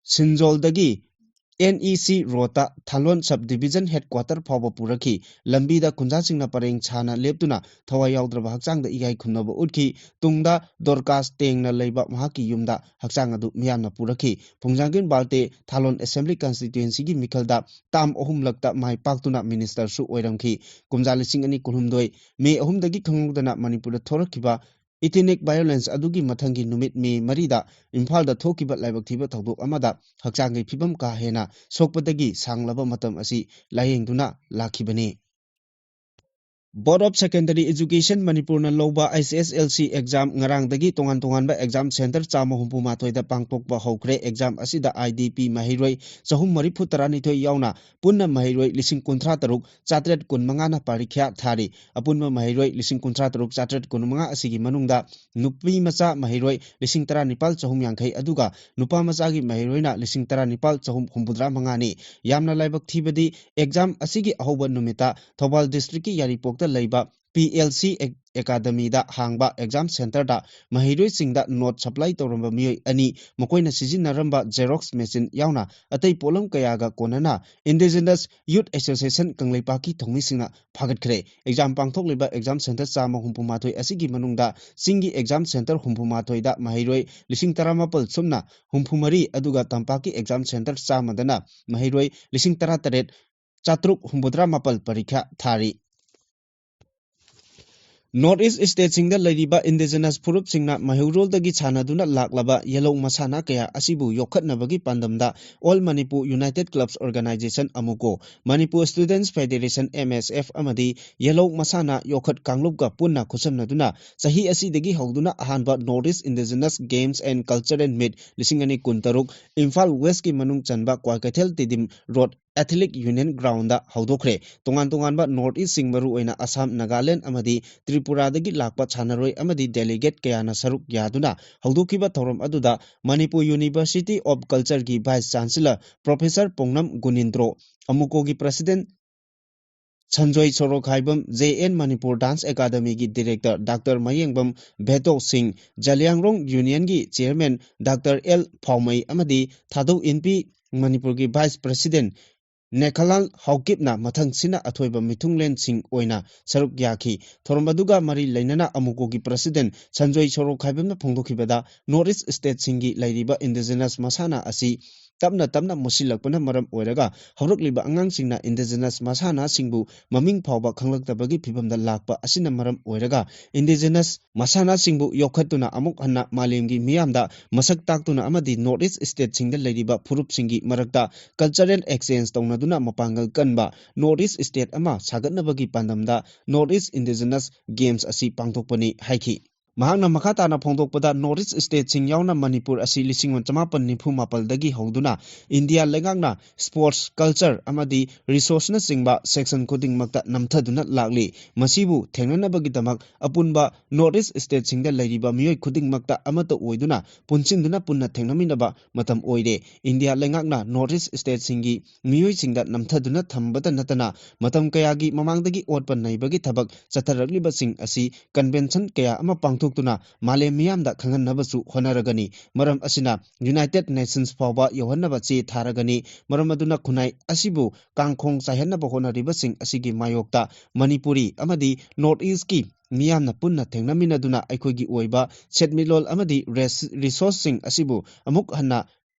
ꯁꯤꯟꯖꯣꯜꯗꯒꯤ NEC roadꯇ ꯊꯥꯂꯣꯟ sub division headquarter ꯐꯥꯎꯕ ꯄꯨꯔꯛꯈꯤ꯫ ꯂꯝꯕꯤꯗ ꯈꯨꯟꯖꯥꯁꯤꯡꯅ ꯄꯔꯦꯡ ꯁꯥꯅ ꯂꯦꯞꯇꯨꯅ ꯊꯋꯥꯏ ꯌꯥꯎꯗ꯭ꯔꯕ ꯍꯛꯆꯥꯡꯗ ꯏꯀꯥꯏ ꯈꯨꯝꯅꯕ ꯎꯠꯈꯤ꯫ ꯇꯨꯡꯗ ꯗꯣꯔꯀꯥꯁ ꯇꯦꯡꯅ ꯂꯩꯕ ꯃꯍꯥꯛꯀꯤ ꯌꯨꯝꯗ ꯍꯛꯆꯥꯡ ꯑꯗꯨ ꯃꯤꯌꯥꯝꯅ ꯄꯨꯔꯛꯈꯤ꯫ ꯐꯨꯡꯖꯥꯡꯒꯤꯟ ꯕꯥꯜꯇꯦ ꯊꯥꯂꯣꯟ Assembly Constituencyꯒꯤ ꯃꯤꯈꯜꯗ term ꯑꯍꯨꯝꯂꯛꯇ ꯃꯥꯏ ꯄꯥꯛꯇꯨꯅ ministerꯁꯨ ꯑꯣꯏꯔꯝꯈꯤ꯫ ꯀꯨꯝꯖꯥ ꯂꯤꯁꯤꯡ ꯑꯅꯤ ꯀꯨꯟꯍꯨꯝꯗꯣꯏ May ꯑꯍꯨꯝꯗꯒꯤ ꯈꯪꯍꯧꯗꯅ ꯃꯅꯤꯄꯨꯔꯗ ꯊꯣꯔꯛꯈꯤꯕ ethnic violence ꯑꯗꯨꯒꯤ ꯃꯊꯪꯒꯤ ꯅꯨꯃꯤꯠ ꯃꯦ ꯃꯔꯤꯗ ꯏꯝꯐꯥꯜꯗ ꯊꯣꯛꯈꯤꯕ ꯂꯥꯏꯕꯛ ꯊꯤꯕ ꯊꯧꯗꯣꯛ ꯑꯃꯗ ꯍꯛꯆꯥꯡꯒꯤ ꯐꯤꯕꯝ ꯀꯥ ꯍꯦꯟꯅ ꯁꯣꯛꯄꯗꯒꯤ ꯁꯥꯡꯂꯕ ꯃꯇꯝ ꯑꯁꯤ ꯂꯥꯌꯦꯡꯗꯨꯅ ꯂꯥꯛꯈꯤꯕꯅꯤ꯫ Board of Secondary Education ꯃꯅꯤꯄꯨꯔꯅ ꯂꯧꯕ H S L C exam ꯉꯔꯥꯡꯗꯒꯤ ꯇꯣꯉꯥꯟ ꯇꯣꯉꯥꯟꯕ exam center ꯆꯥꯝꯃ ꯍꯨꯝꯐꯨ ꯃꯥꯊꯣꯏꯗ ꯄꯥꯡꯊꯣꯛꯄ ꯍꯧꯈ꯭ꯔꯦ꯫ Exam ꯑꯁꯤꯗ I D P ꯃꯍꯩꯔꯣꯏ ꯆꯍꯨꯝ ꯃꯔꯤꯐꯨ ꯇꯔꯥꯅꯤꯊꯣꯏ ꯌꯥꯎꯅ ꯄꯨꯟꯅ ꯃꯍꯩꯔꯣꯏ ꯂꯤꯁꯤꯡ ꯀꯨꯟꯊ꯭ꯔꯥ ꯇꯔꯨꯛ ꯆꯥꯇ꯭ꯔꯦꯠ ꯀꯨꯟꯃꯉꯥꯅ ꯄꯔꯤꯈ꯭ꯌꯥ ꯊꯥꯔꯤ꯫ ꯑꯄꯨꯟꯕ ꯃꯍꯩꯔꯣꯏ ꯂꯤꯁꯤꯡ ꯀꯨꯟꯊ꯭ꯔꯥ ꯇꯔꯨꯛ ꯆꯥꯇ꯭ꯔꯦꯠ ꯀꯨꯟꯃꯉꯥ ꯑꯁꯤꯒꯤ ꯃꯅꯨꯡꯗ ꯅꯨꯄꯤ ꯃꯆꯥ ꯃꯍꯩꯔꯣꯏ ꯂꯤꯁꯤꯡ ꯇꯔꯥꯅꯤꯄꯥꯜ ꯆꯍꯨꯝ ꯌꯥꯡꯈꯩ, ꯑꯗꯨꯒ ꯅꯨꯄꯥ ꯃꯆꯥꯒꯤ ꯃꯍꯩꯔꯣꯏꯅ ꯂꯤꯁꯤꯡ ꯇꯔꯥꯅꯤꯄꯥꯜ ꯆꯍꯨꯝ ꯍꯨꯝꯐꯨꯇꯔꯥ ꯃꯉꯥꯅꯤ꯫ ꯌꯥꯝꯅ ꯂꯥꯏꯕꯛ ꯊꯤꯕꯗꯤ, exam ꯑꯁꯤꯒꯤ ꯑꯍꯧꯕ ꯅꯨꯃꯤꯠꯇ ꯊꯧꯕꯥꯜ districtꯀꯤ ꯌꯥꯏꯔꯤꯄꯣꯛꯇ ꯂꯩꯕ P L C ꯑꯦ-, academyꯗ ꯍꯥꯡꯕ exam centerꯗ ꯃꯍꯩꯔꯣꯏꯁꯤꯡꯗ note supply ꯇꯧꯔꯝꯕ ꯃꯤꯑꯣꯏ ꯑꯅꯤ, ꯃꯈꯣꯏꯅ ꯁꯤꯖꯤꯟꯅꯔꯝꯕ xerox machine ꯌꯥꯎꯅ ꯑꯇꯩ ꯄꯣꯠꯂꯝ ꯀꯌꯥꯒ ꯀꯣꯟꯅꯅ Indigenous Youth Association ꯀꯪꯂꯩꯄꯥꯛꯀꯤ ꯊꯧꯃꯤꯁꯤꯡꯅ ꯐꯥꯒꯠꯈ꯭ꯔꯦ꯫ Exam ꯄꯥꯡꯊꯣꯛꯂꯤꯕ exam center ꯆꯥꯝꯃ ꯍꯨꯝꯐꯨ ꯃꯥꯊꯣꯏ ꯑꯁꯤꯒꯤ ꯃꯅꯨꯡꯗ ꯆꯤꯡꯒꯤ exam center ꯍꯨꯝꯐꯨ ꯃꯥꯊꯣꯏꯗ ꯃꯍꯩꯔꯣꯏ ꯂꯤꯁꯤꯡ ꯇꯔꯥꯃꯥꯄꯜ ꯁꯨꯞꯅ ꯍꯨꯝꯐꯨ ꯃꯔꯤ, ꯑꯗꯨꯒ ꯇꯝꯄꯥꯛꯀꯤ exam center ꯆꯥꯝꯃꯗꯅ ꯃꯍꯩꯔꯣꯏ ꯂꯤꯁꯤꯡ ꯇꯔꯥꯇꯔꯦꯠ ꯆꯥꯇ꯭ꯔꯨꯛ ꯍꯨꯝꯐꯨꯇꯔꯥ ꯃꯥꯄꯜ ꯄꯔꯤꯈ꯭ꯌꯥ ꯊꯥꯔꯤ꯫ North East stateꯁꯤꯡꯗ ꯂꯩꯔꯤꯕ Indigenous ꯐꯨꯔꯨꯞꯁꯤꯡꯅ ꯃꯩꯍꯧꯔꯣꯜꯗꯒꯤ ꯁꯥꯟꯅꯗꯨꯅ ꯂꯥꯛꯂꯕ ꯌꯦꯜꯍꯧ ꯃꯁꯥꯟꯅ ꯀꯌꯥ ꯑꯁꯤꯕꯨ ꯌꯣꯛꯈꯠꯅꯕꯒꯤ ꯄꯥꯟꯗꯝꯗ All Manipur United Clubs Organisation, ꯑꯃꯨꯀꯣ, Manipur Students Federation, M S F, ꯑꯃꯗꯤ ꯌꯦꯜꯍꯧ ꯃꯁꯥꯟꯅ ꯌꯣꯛꯈꯠ ꯀꯥꯡꯂꯨꯞꯀ ꯄꯨꯟꯅ ꯈꯨꯠꯁꯝꯅꯗꯨꯅ ꯆꯍꯤ ꯑꯁꯤꯗꯒꯤ ꯍꯧꯗꯨꯅ ꯑꯍꯥꯟꯕ North East Indigenous Games and Cultural Meet ꯂꯤꯁꯤꯡ ꯑꯅꯤ ꯀꯨꯟꯇꯔꯨꯛ ꯏꯝꯐꯥꯜ Westꯀꯤ ꯃꯅꯨꯡ ꯆꯟꯕ Kwakeithel Tiddim Road Athletic Union Groundꯗ ꯍꯧꯗꯣꯛꯈ꯭ꯔꯦ꯫ ꯇꯣꯉꯥꯟ ꯇꯣꯉꯥꯟꯕ North Eastꯁꯤꯡ, ꯃꯔꯨꯑꯣꯏꯅ ꯑꯁꯥꯝ, ꯅꯥꯒꯥꯂꯦꯟ ꯑꯃꯗꯤ ꯇ꯭ꯔꯤꯄꯨꯔꯥꯗꯒꯤ ꯂꯥꯛꯄ ꯁꯥꯟꯅꯔꯣꯏ ꯑꯃꯗꯤ delegate ꯀꯌꯥꯅ ꯁꯔꯨꯛ ꯌꯥꯗꯨꯅ ꯍꯧꯗꯣꯛꯈꯤꯕ ꯊꯧꯔꯝ ꯑꯗꯨꯗ Manipur University of Cultureꯒꯤ Vice Chancellor Professor ꯄꯣꯡꯅꯝ ꯒꯨꯅꯤꯟꯗ꯭ꯔꯣ, ꯑꯃꯨꯀꯣꯒꯤ President Sanjoy ꯁꯣꯔꯣꯈꯥꯏꯕꯝ, J N Manipur Dance Academyꯒꯤ Director Doctor ꯃꯌꯦꯡꯕꯝ ꯚꯦꯇꯣ ꯁꯤꯡ, ꯖꯂꯤꯌꯥꯡꯔꯣꯡ Unionꯒꯤ Chairman Doctor L ꯐꯥꯎꯃꯩ ꯑꯃꯗꯤ ꯊꯥꯗꯧ ꯏꯟꯄꯤ, ꯃꯅꯤꯄꯨꯔꯒꯤ Vice President ꯅꯦꯈꯂꯥꯜ ꯍꯥꯎꯀꯤꯞꯅ ꯃꯊꯪ ꯁꯤꯟꯅ ꯑꯊꯣꯏꯕ ꯃꯤꯊꯨꯡꯂꯦꯟꯁꯤꯡ ꯑꯣꯏꯅ ꯁꯔꯨꯛ ꯌꯥꯈꯤ꯫ ꯊꯧꯔꯝ ꯑꯗꯨꯒ ꯃꯔꯤ ꯂꯩꯅꯅ ꯑꯃꯨꯀꯣꯒꯤ President ꯁꯟꯖꯣꯏ ꯁꯣꯔꯣꯈꯥꯏꯕꯝꯅ ꯐꯣꯡꯗꯣꯛꯈꯤꯕꯗ, North East stateꯁꯤꯡꯒꯤ ꯂꯩꯔꯤꯕ Indigenous ꯃꯁꯥꯟꯅ ꯑꯁꯤ ꯇꯞꯅ ꯇꯞꯅ ꯃꯨꯠꯁꯤꯜꯂꯛꯄꯅ ꯃꯔꯝ ꯑꯣꯏꯔꯒ ꯍꯧꯔꯛꯂꯤꯕ ꯑꯉꯥꯡꯁꯤꯡꯅ indigenous ꯃꯁꯥꯟꯅꯁꯤꯡꯕꯨ ꯃꯃꯤꯡ ꯐꯥꯎꯕ ꯈꯪꯂꯛꯇꯕꯒꯤ ꯐꯤꯕꯝꯗ ꯂꯥꯛꯄ ꯑꯁꯤꯅ ꯃꯔꯝ ꯑꯣꯏꯔꯒ indigenous ꯃꯁꯥꯟꯅꯁꯤꯡꯕꯨ ꯌꯣꯛꯈꯠꯇꯨꯅ ꯑꯃꯨꯛ ꯍꯟꯅ ꯃꯥꯂꯦꯝꯒꯤ ꯃꯤꯌꯥꯝꯗ ꯃꯁꯛ ꯇꯥꯛꯇꯨꯅ ꯑꯃꯗꯤ North East stateꯁꯤꯡꯗ ꯂꯩꯔꯤꯕ ꯐꯨꯔꯨꯞꯁꯤꯡꯒꯤ ꯃꯔꯛꯇ cultural exchange ꯇꯧꯅꯗꯨꯅ ꯃꯄꯥꯡꯒꯜ ꯀꯟꯕ North East state ꯑꯃ ꯁꯥꯒꯠꯅꯕꯒꯤ ꯄꯥꯟꯗꯝꯗ North East Indigenous Games ꯑꯁꯤ ꯄꯥꯡꯊꯣꯛꯄꯅꯤ ꯍꯥꯏꯈꯤ꯫ ꯃꯍꯥꯛꯅ ꯃꯈꯥ ꯇꯥꯅ ꯐꯣꯡꯗꯣꯛꯄꯗ, North East stateꯁꯤꯡ ꯌꯥꯎꯅ ꯃꯅꯤꯄꯨꯔ ꯑꯁꯤ ꯂꯤꯁꯤꯡ ꯑꯃ ꯆꯃꯥꯄꯟ ꯅꯤꯐꯨ ꯃꯥꯄꯜꯗꯒꯤ ꯍꯧꯗꯨꯅ ꯏꯟꯗꯤꯌꯥ ꯂꯩꯉꯥꯛꯅ sports, culture ꯑꯃꯗꯤ resourceꯅꯆꯤꯡꯕ section ꯈꯨꯗꯤꯡꯃꯛꯇ ꯅꯝꯊꯗꯨꯅ ꯂꯥꯛꯂꯤ꯫ ꯃꯁꯤꯕꯨ ꯊꯦꯡꯅꯅꯕꯒꯤꯗꯃꯛ ꯑꯄꯨꯟꯕ North East stateꯁꯤꯡꯗ ꯂꯩꯔꯤꯕ ꯃꯤꯑꯣꯏ ꯈꯨꯗꯤꯡꯃꯛꯇ ꯑꯃꯠꯇ ꯑꯣꯏꯗꯨꯅ ꯄꯨꯟꯁꯤꯟꯗꯨꯅ ꯄꯨꯟꯅ ꯊꯦꯡꯅꯃꯤꯟꯅꯕ ꯃꯇꯝ ꯑꯣꯏꯔꯦ꯫ ꯏꯟꯗꯤꯌꯥ ꯂꯩꯉꯥꯛꯅ North East stateꯁꯤꯡꯒꯤ ꯃꯤꯑꯣꯏꯁꯤꯡꯗ ꯅꯝꯊꯗꯨꯅ ꯊꯝꯕꯇ ꯅꯠꯇꯅ ꯃꯇꯝ ꯀꯌꯥꯒꯤ ꯃꯃꯥꯡꯗꯒꯤ ꯑꯣꯠꯄ ꯅꯩꯕꯒꯤ ꯊꯕꯛ ꯆꯠꯊꯔꯛꯂꯤꯕꯁꯤꯡ ꯑꯁꯤ convention ꯀꯌꯥ ꯑꯃ ꯄꯥꯡꯊꯣꯛꯇꯨꯅ ꯃꯥꯂꯦꯝ ꯃꯤꯌꯥꯝꯗ ꯈꯪꯍꯟꯅꯕꯁꯨ ꯍꯣꯠꯅꯔꯒꯅꯤ꯫ ꯃꯔꯝ ꯑꯁꯤꯅ United Nations ꯐꯥꯎꯕ ꯌꯧꯍꯟꯅꯕ ꯆꯦ ꯊꯥꯔꯒꯅꯤ꯫ ꯃꯔꯝ ꯑꯗꯨꯅ ꯈꯨꯟꯅꯥꯏ ꯑꯁꯤꯕꯨ ꯀꯥꯡꯈꯣꯡ ꯆꯥꯏꯍꯟꯅꯕ ꯍꯣꯠꯅꯔꯤꯕꯁꯤꯡ ꯑꯁꯤꯒꯤ ꯃꯥꯌꯣꯛꯇ ꯃꯅꯤꯄꯨꯔꯤ ꯑꯃꯗꯤ North Eastꯀꯤ ꯃꯤꯌꯥꯝꯅ ꯄꯨꯟꯅ ꯊꯦꯡꯅꯃꯤꯟꯅꯗꯨꯅ ꯑꯩꯈꯣꯏꯒꯤ ꯑꯣꯏꯕ ꯁꯦꯟꯃꯤꯠꯂꯣꯟ ꯑꯃꯗꯤ ꯔꯦꯁ-, resourceꯁꯤꯡ ꯑꯁꯤꯕꯨ ꯑꯃꯨꯛ ꯍꯟꯅ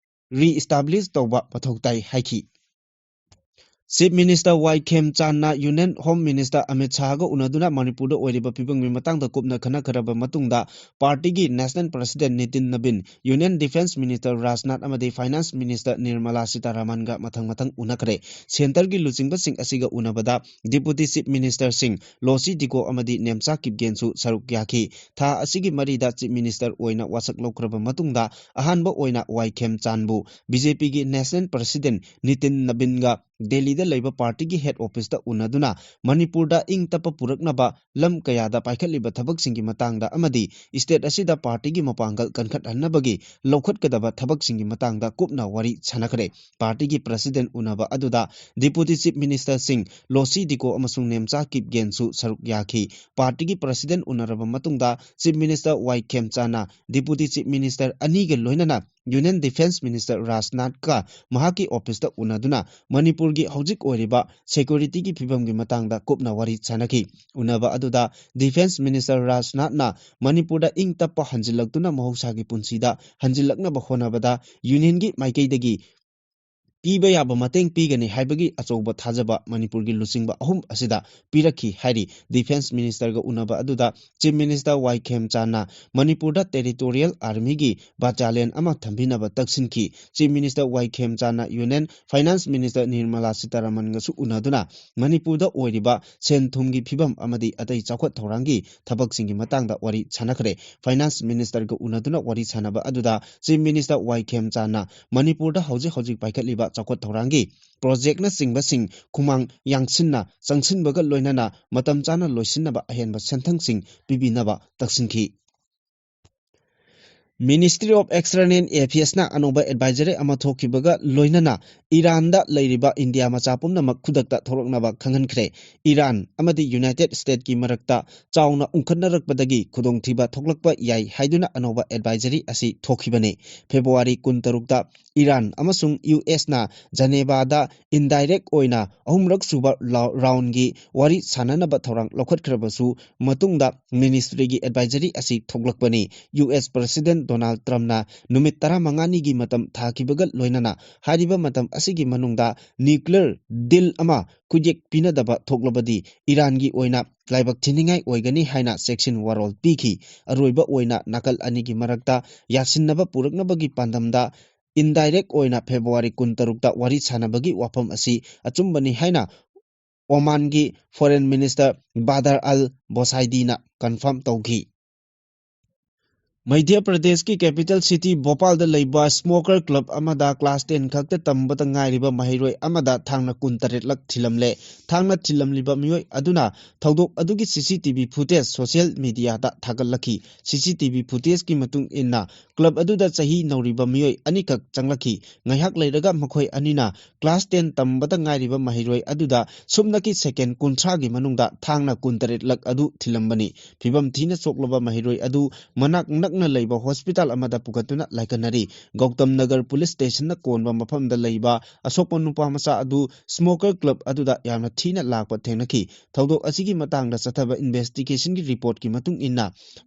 re-establish ꯇꯧꯕ ꯃꯊꯧ ꯇꯥꯏ ꯍꯥꯏꯈꯤ꯫ Chief Minister ꯋꯥꯏ ꯈꯦꯝꯆꯥꯟꯅ Union Home Minister ꯑꯃꯤꯠ ꯁꯥꯍꯒ ꯎꯅꯗꯨꯅ ꯃꯅꯤꯄꯨꯔꯗ ꯑꯣꯏꯔꯤꯕ ꯐꯤꯕꯝꯒꯤ ꯃꯇꯥꯡꯗ ꯀꯨꯞꯅ ꯈꯟꯅꯈ꯭ꯔꯕ ꯃꯇꯨꯡꯗ, partyꯒꯤ National President ꯅꯤꯇꯤꯟ ꯅꯕꯤꯟ, Union Defence Minister ꯔꯥꯖꯅꯥꯊ ꯑꯃꯗꯤ Finance Minister ꯅꯤꯔꯃꯂꯥ ꯁꯤꯇꯥꯔꯥꯃꯟꯒ ꯃꯊꯪ ꯃꯊꯪ ꯎꯅꯈ꯭ꯔꯦ꯫ Centreꯒꯤ ꯂꯨꯆꯤꯡꯕꯁꯤꯡ ꯑꯁꯤꯒ ꯎꯅꯕꯗ Deputy Chief Ministerꯁꯤꯡ ꯂꯣꯁꯤ ꯗꯤꯀꯣ ꯑꯃꯗꯤ ꯅꯦꯝꯆꯥ ꯀꯤꯞꯒꯦꯟꯁꯨ ꯁꯔꯨꯛ ꯌꯥꯈꯤ꯫ ꯊꯥ ꯑꯁꯤꯒꯤ ꯃꯔꯤꯗ Chief Minister ꯑꯣꯏꯅ ꯋꯥꯁꯛ ꯂꯧꯈ꯭ꯔꯕ ꯃꯇꯨꯡꯗ, ꯑꯍꯥꯟꯕ ꯑꯣꯏꯅ ꯋꯥꯏ ꯈꯦꯝꯆꯥꯟꯕꯨ BJPꯒꯤ National President ꯅꯤꯇꯤꯟ ꯅꯕꯤꯟꯒ ꯗꯦꯜꯂꯤꯗ ꯂꯩꯕ partyꯒꯤ head officeꯇ ꯎꯅꯗꯨꯅ ꯃꯅꯤꯄꯨꯔꯗ ꯏꯪ ꯇꯞꯄ ꯄꯨꯔꯛꯅꯕ ꯂꯝ ꯀꯌꯥꯗ ꯄꯥꯏꯈꯠꯂꯤꯕ ꯊꯕꯛꯁꯤꯡꯒꯤ ꯃꯇꯥꯡꯗ ꯑꯃꯗꯤ state ꯑꯁꯤꯗ partyꯒꯤ ꯃꯄꯥꯡꯒꯜ ꯀꯟꯈꯠꯍꯟꯅꯕꯒꯤ ꯂꯧꯈꯠꯀꯗꯕ ꯊꯕꯛꯁꯤꯡꯒꯤ ꯃꯇꯥꯡꯗ ꯀꯨꯞꯅ ꯋꯥꯔꯤ ꯁꯥꯟꯅꯈ꯭ꯔꯦ꯫ Partyꯒꯤ President ꯎꯅꯕ ꯑꯗꯨꯗ Deputy Chief Ministerꯁꯤꯡ ꯂꯣꯁꯤ ꯗꯤꯀꯣ ꯑꯃꯁꯨꯡ ꯅꯦꯝꯆꯥ ꯀꯤꯞꯒꯦꯟꯁꯨ ꯁꯔꯨꯛ ꯌꯥꯈꯤ꯫ Partyꯒꯤ President ꯎꯅꯔꯕ ꯃꯇꯨꯡꯗ Chief Minister ꯋꯥꯏ ꯈꯦꯝꯆꯥꯟꯅ Deputy Chief Minister ꯑꯅꯤꯒ ꯂꯣꯏꯅꯅ Union Defence Minister ꯔꯥꯖꯅꯥꯊꯀ ꯃꯍꯥꯛꯀꯤ ꯑꯣꯐꯤꯁꯇ ꯎꯅꯗꯨꯅ ꯃꯅꯤꯄꯨꯔꯒꯤ ꯍꯧꯖꯤꯛ ꯑꯣꯏꯔꯤꯕ ꯁꯦꯀ꯭ꯌꯨꯔꯤꯇꯤꯒꯤ ꯐꯤꯕꯝꯒꯤ ꯃꯇꯥꯡꯗ ꯀꯨꯞꯅ ꯋꯥꯔꯤ ꯁꯥꯟꯅꯈꯤ꯫ ꯎꯅꯕ ꯑꯗꯨꯗ Defence Minister ꯔꯥꯖꯅꯥꯊꯅ ꯃꯅꯤꯄꯨꯔꯗ ꯏꯪ ꯇꯞꯄ ꯍꯟꯖꯤꯜꯂꯛꯇꯨꯅ ꯃꯍꯧꯁꯥꯒꯤ ꯄꯨꯟꯁꯤꯗ ꯍꯟꯖꯤꯜꯂꯛꯅꯕ ꯍꯣꯠꯅꯕꯗ ꯌꯨꯅꯤꯌꯟꯒꯤ ꯃꯥꯏꯀꯩꯗꯒꯤ ꯄꯤꯕ ꯌꯥꯕ ꯃꯇꯦꯡ ꯄꯤꯒꯅꯤ ꯍꯥꯏꯕꯒꯤ ꯑꯆꯧꯕ ꯊꯥꯖꯕ ꯃꯅꯤꯄꯨꯔꯒꯤ ꯂꯨꯆꯤꯡꯕ ꯑꯍꯨꯝ ꯑꯁꯤꯗ ꯄꯤꯔꯛꯈꯤ ꯍꯥꯏꯔꯤ꯫ Defence Ministerꯒ ꯎꯅꯕ ꯑꯗꯨꯗ Chief Minister ꯋꯥꯏ ꯈꯦꯝꯆꯥꯟꯅ ꯃꯅꯤꯄꯨꯔꯗ Territorial Armyꯒꯤ battalion ꯑꯃ ꯊꯝꯕꯤꯅꯕ ꯇꯛꯁꯤꯟꯈꯤ꯫ Chief Minister ꯋꯥꯏ ꯈꯦꯝꯆꯥꯟꯅ Union Finance Minister ꯅꯤꯔꯃꯂꯥ ꯁꯤꯇꯥꯔꯥꯃꯟꯒꯁꯨ ꯎꯅꯗꯨꯅ ꯃꯅꯤꯄꯨꯔꯗ ꯑꯣꯏꯔꯤꯕ ꯁꯦꯟ ꯊꯨꯝꯒꯤ ꯐꯤꯕꯝ ꯑꯃꯗꯤ ꯑꯇꯩ ꯆꯥꯎꯈꯠ ꯊꯧꯔꯥꯡꯒꯤ ꯊꯕꯛꯁꯤꯡꯒꯤ ꯃꯇꯥꯡꯗ ꯋꯥꯔꯤ ꯁꯥꯟꯅꯈ꯭ꯔꯦ꯫ Finance Ministerꯒ ꯎꯅꯗꯨꯅ ꯋꯥꯔꯤ ꯁꯥꯟꯅꯕ ꯑꯗꯨꯗ Chief Minister ꯋꯥꯏ ꯈꯦꯝꯆꯥꯟꯅ ꯃꯅꯤꯄꯨꯔꯗ ꯍꯧꯖꯤꯛ ꯍꯧꯖꯤꯛ ꯄꯥꯏꯈꯠꯂꯤꯕ ꯆꯥꯎꯈꯠ ꯊꯧꯔꯥꯡꯒꯤ ꯄ꯭ꯔꯣꯖꯦꯛꯅꯆꯤꯡꯕꯁꯤꯡ ꯈꯨꯃꯥꯡ ꯌꯥꯡꯁꯤꯟꯅ ꯆꯪꯁꯤꯟꯕꯒ ꯂꯣꯏꯅꯅ ꯃꯇꯝ ꯆꯥꯅ ꯂꯣꯏꯁꯤꯟꯅꯕ ꯑꯍꯦꯟꯕ ꯁꯦꯟꯊꯪꯁꯤꯡ ꯄꯤꯕꯤꯅꯕ ꯇꯛꯁꯤꯟꯈꯤ꯫ Ministry of External Affairsꯅ ꯑꯅꯧꯕ advisory ꯑꯃ ꯊꯣꯛꯈꯤꯕꯒ ꯂꯣꯏꯅꯅ ꯏꯔꯥꯟꯗ ꯂꯩꯔꯤꯕ ꯏꯟꯗꯤꯌꯥ ꯃꯆꯥ ꯄꯨꯝꯅꯃꯛ ꯈꯨꯗꯛꯇ ꯊꯣꯛꯂꯛꯅꯕ ꯈꯪꯍꯟꯈ꯭ꯔꯦ꯫ ꯏꯔꯥꯟ ꯑꯃꯗꯤ United Statesꯀꯤ ꯃꯔꯛꯇ ꯆꯥꯎꯅ ꯎꯪꯈꯠꯅꯔꯛꯄꯗꯒꯤ ꯈꯨꯗꯣꯡꯊꯤꯕ ꯊꯣꯛꯂꯛꯄ ꯌꯥꯏ ꯍꯥꯏꯗꯨꯅ ꯑꯅꯧꯕ advisory ꯑꯁꯤ ꯊꯣꯛꯈꯤꯕꯅꯤ꯫ ꯐꯦꯕ꯭ꯔꯨꯋꯥꯔꯤ ꯀꯨꯟꯇꯔꯨꯛꯇ ꯏꯔꯥꯟ ꯑꯃꯁꯨꯡ ꯌꯨ ꯑꯦꯁꯅ ꯖꯅꯦꯕꯥꯗ indirect ꯑꯣꯏꯅ ꯑꯍꯨꯝꯔꯛ ꯁꯨꯕ ꯂꯥꯎ-, roundꯒꯤ ꯋꯥꯔꯤ ꯁꯥꯟꯅꯅꯕ ꯊꯧꯔꯥꯡ ꯂꯧꯈꯠꯈ꯭ꯔꯕꯁꯨ ꯃꯇꯨꯡꯗ ministryꯒꯤ advisory ꯑꯁꯤ ꯊꯣꯛꯂꯛꯄꯅꯤ꯫ ꯌꯨ ꯑꯦꯁ President Donald Trumpꯅ ꯅꯨꯃꯤꯠ ꯇꯔꯥꯃꯉꯥꯅꯤꯒꯤ ꯃꯇꯝ ꯊꯥꯈꯤꯕꯒ ꯂꯣꯏꯅꯅ ꯍꯥꯏꯔꯤꯕ ꯃꯇꯝ ꯑꯁꯤꯒꯤ ꯃꯅꯨꯡꯗ nuclear deal ꯑꯃ ꯈꯨꯌꯦꯛ ꯄꯤꯅꯗꯕ ꯊꯣꯛꯂꯕꯗꯤ ꯏꯔꯥꯟꯒꯤ ꯑꯣꯏꯅ ꯂꯥꯏꯕꯛ ꯊꯤꯅꯤꯡꯉꯥꯏ ꯑꯣꯏꯒꯅꯤ ꯍꯥꯏꯅ ꯆꯦꯛꯁꯤꯟ ꯋꯥꯔꯣꯜ ꯄꯤꯈꯤ꯫ ꯑꯔꯣꯏꯕ ꯑꯣꯏꯅ ꯅꯥꯀꯜ ꯑꯅꯤꯒꯤ ꯃꯔꯛꯇ ꯌꯥꯁꯤꯟꯅꯕ ꯄꯨꯔꯛꯅꯕꯒꯤ ꯄꯥꯟꯗꯝꯗ indirect ꯑꯣꯏꯅ ꯐꯦꯕ꯭ꯔꯨꯋꯥꯔꯤ ꯀꯨꯟꯇꯔꯨꯛꯇ ꯋꯥꯔꯤ ꯁꯥꯟꯅꯕꯒꯤ ꯋꯥꯐꯝ ꯑꯁꯤ ꯑꯆꯨꯝꯕꯅꯤ ꯍꯥꯏꯅ ꯑꯣꯃꯥꯟꯒꯤ Foreign Minister ꯕꯥꯗꯔ ꯑꯜ ꯕꯣꯁꯥꯏꯗꯤꯅ confirm ꯇꯧꯈꯤ꯫ ꯃꯙ꯭ꯌ ꯄ꯭ꯔꯗꯦꯁꯀꯤ capital city ꯚꯣꯄꯥꯜꯗ ꯂꯩꯕ smoker club ꯑꯃꯗ class ten ꯈꯛꯇ ꯇꯝꯕꯇ ꯉꯥꯏꯔꯤꯕ ꯃꯍꯩꯔꯣꯏ ꯑꯃꯗ ꯊꯥꯡꯅ ꯀꯨꯟꯇꯔꯦꯠꯂꯛ ꯊꯤꯜꯂꯝꯂꯦ꯫ ꯊꯥꯡꯅ ꯊꯤꯜꯂꯝꯂꯤꯕ ꯃꯤꯑꯣꯏ ꯑꯗꯨꯅ ꯊꯧꯗꯣꯛ ꯑꯗꯨꯒꯤ C C T V footage social mediaꯗ ꯊꯥꯒꯠꯂꯛꯈꯤ꯫ C C T V footageꯀꯤ ꯃꯇꯨꯡ ꯏꯟꯅ club ꯑꯗꯨꯗ ꯆꯍꯤ ꯅꯧꯔꯤꯕ ꯃꯤꯑꯣꯏ ꯑꯅꯤꯈꯛ ꯆꯪꯂꯛꯈꯤ꯫ ꯉꯥꯏꯍꯥꯛ ꯂꯩꯔꯒ ꯃꯈꯣꯏ ꯑꯅꯤꯅ class ten ꯇꯝꯕꯇ ꯉꯥꯏꯔꯤꯕ ꯃꯍꯩꯔꯣꯏ ꯑꯗꯨꯗ ꯁꯨꯞꯅꯀꯤ second ꯀꯨꯟꯊ꯭ꯔꯥꯒꯤ ꯃꯅꯨꯡꯗ ꯊꯥꯡꯅ ꯀꯨꯟꯇꯔꯦꯠꯂꯛ ꯑꯗꯨ ꯊꯤꯜꯂꯝꯕꯅꯤ꯫ ꯐꯤꯕꯝ ꯊꯤꯅ ꯁꯣꯛꯂꯕ ꯃꯍꯩꯔꯣꯏ ꯑꯗꯨ ꯃꯅꯥꯛ ꯅꯛ ꯅꯛꯅ ꯂꯩꯕ ꯍꯣꯁꯄꯤꯇꯥꯜ ꯑꯃꯗ ꯄꯨꯈꯠꯇꯨꯅ ꯂꯥꯏꯀꯠꯅꯔꯤ꯫ ꯒꯧꯇꯝ ꯅꯒꯔ ꯄꯨꯂꯤꯁ ꯁ꯭ꯇꯦꯁꯟꯅ ꯀꯣꯟꯕ ꯃꯐꯝꯗ ꯂꯩꯕ ꯑꯁꯣꯛꯄ ꯅꯨꯄꯥ ꯃꯆꯥ ꯑꯗꯨ ꯁ꯭ꯃꯣꯀꯔ ꯀ꯭ꯂꯕ ꯑꯗꯨꯗ ꯌꯥꯝꯅ ꯊꯤꯅ ꯂꯥꯛꯄ ꯊꯦꯡꯅꯈꯤ꯫ ꯊꯧꯗꯣꯛ ꯑꯁꯤꯒꯤ ꯃꯇꯥꯡꯗ ꯆꯠꯊꯕ ꯏꯟꯚꯦꯁꯇꯤꯒꯦꯁꯟꯒꯤ ꯔꯤꯄꯣꯔꯠꯀꯤ ꯃꯇꯨꯡ ꯏꯟꯅ,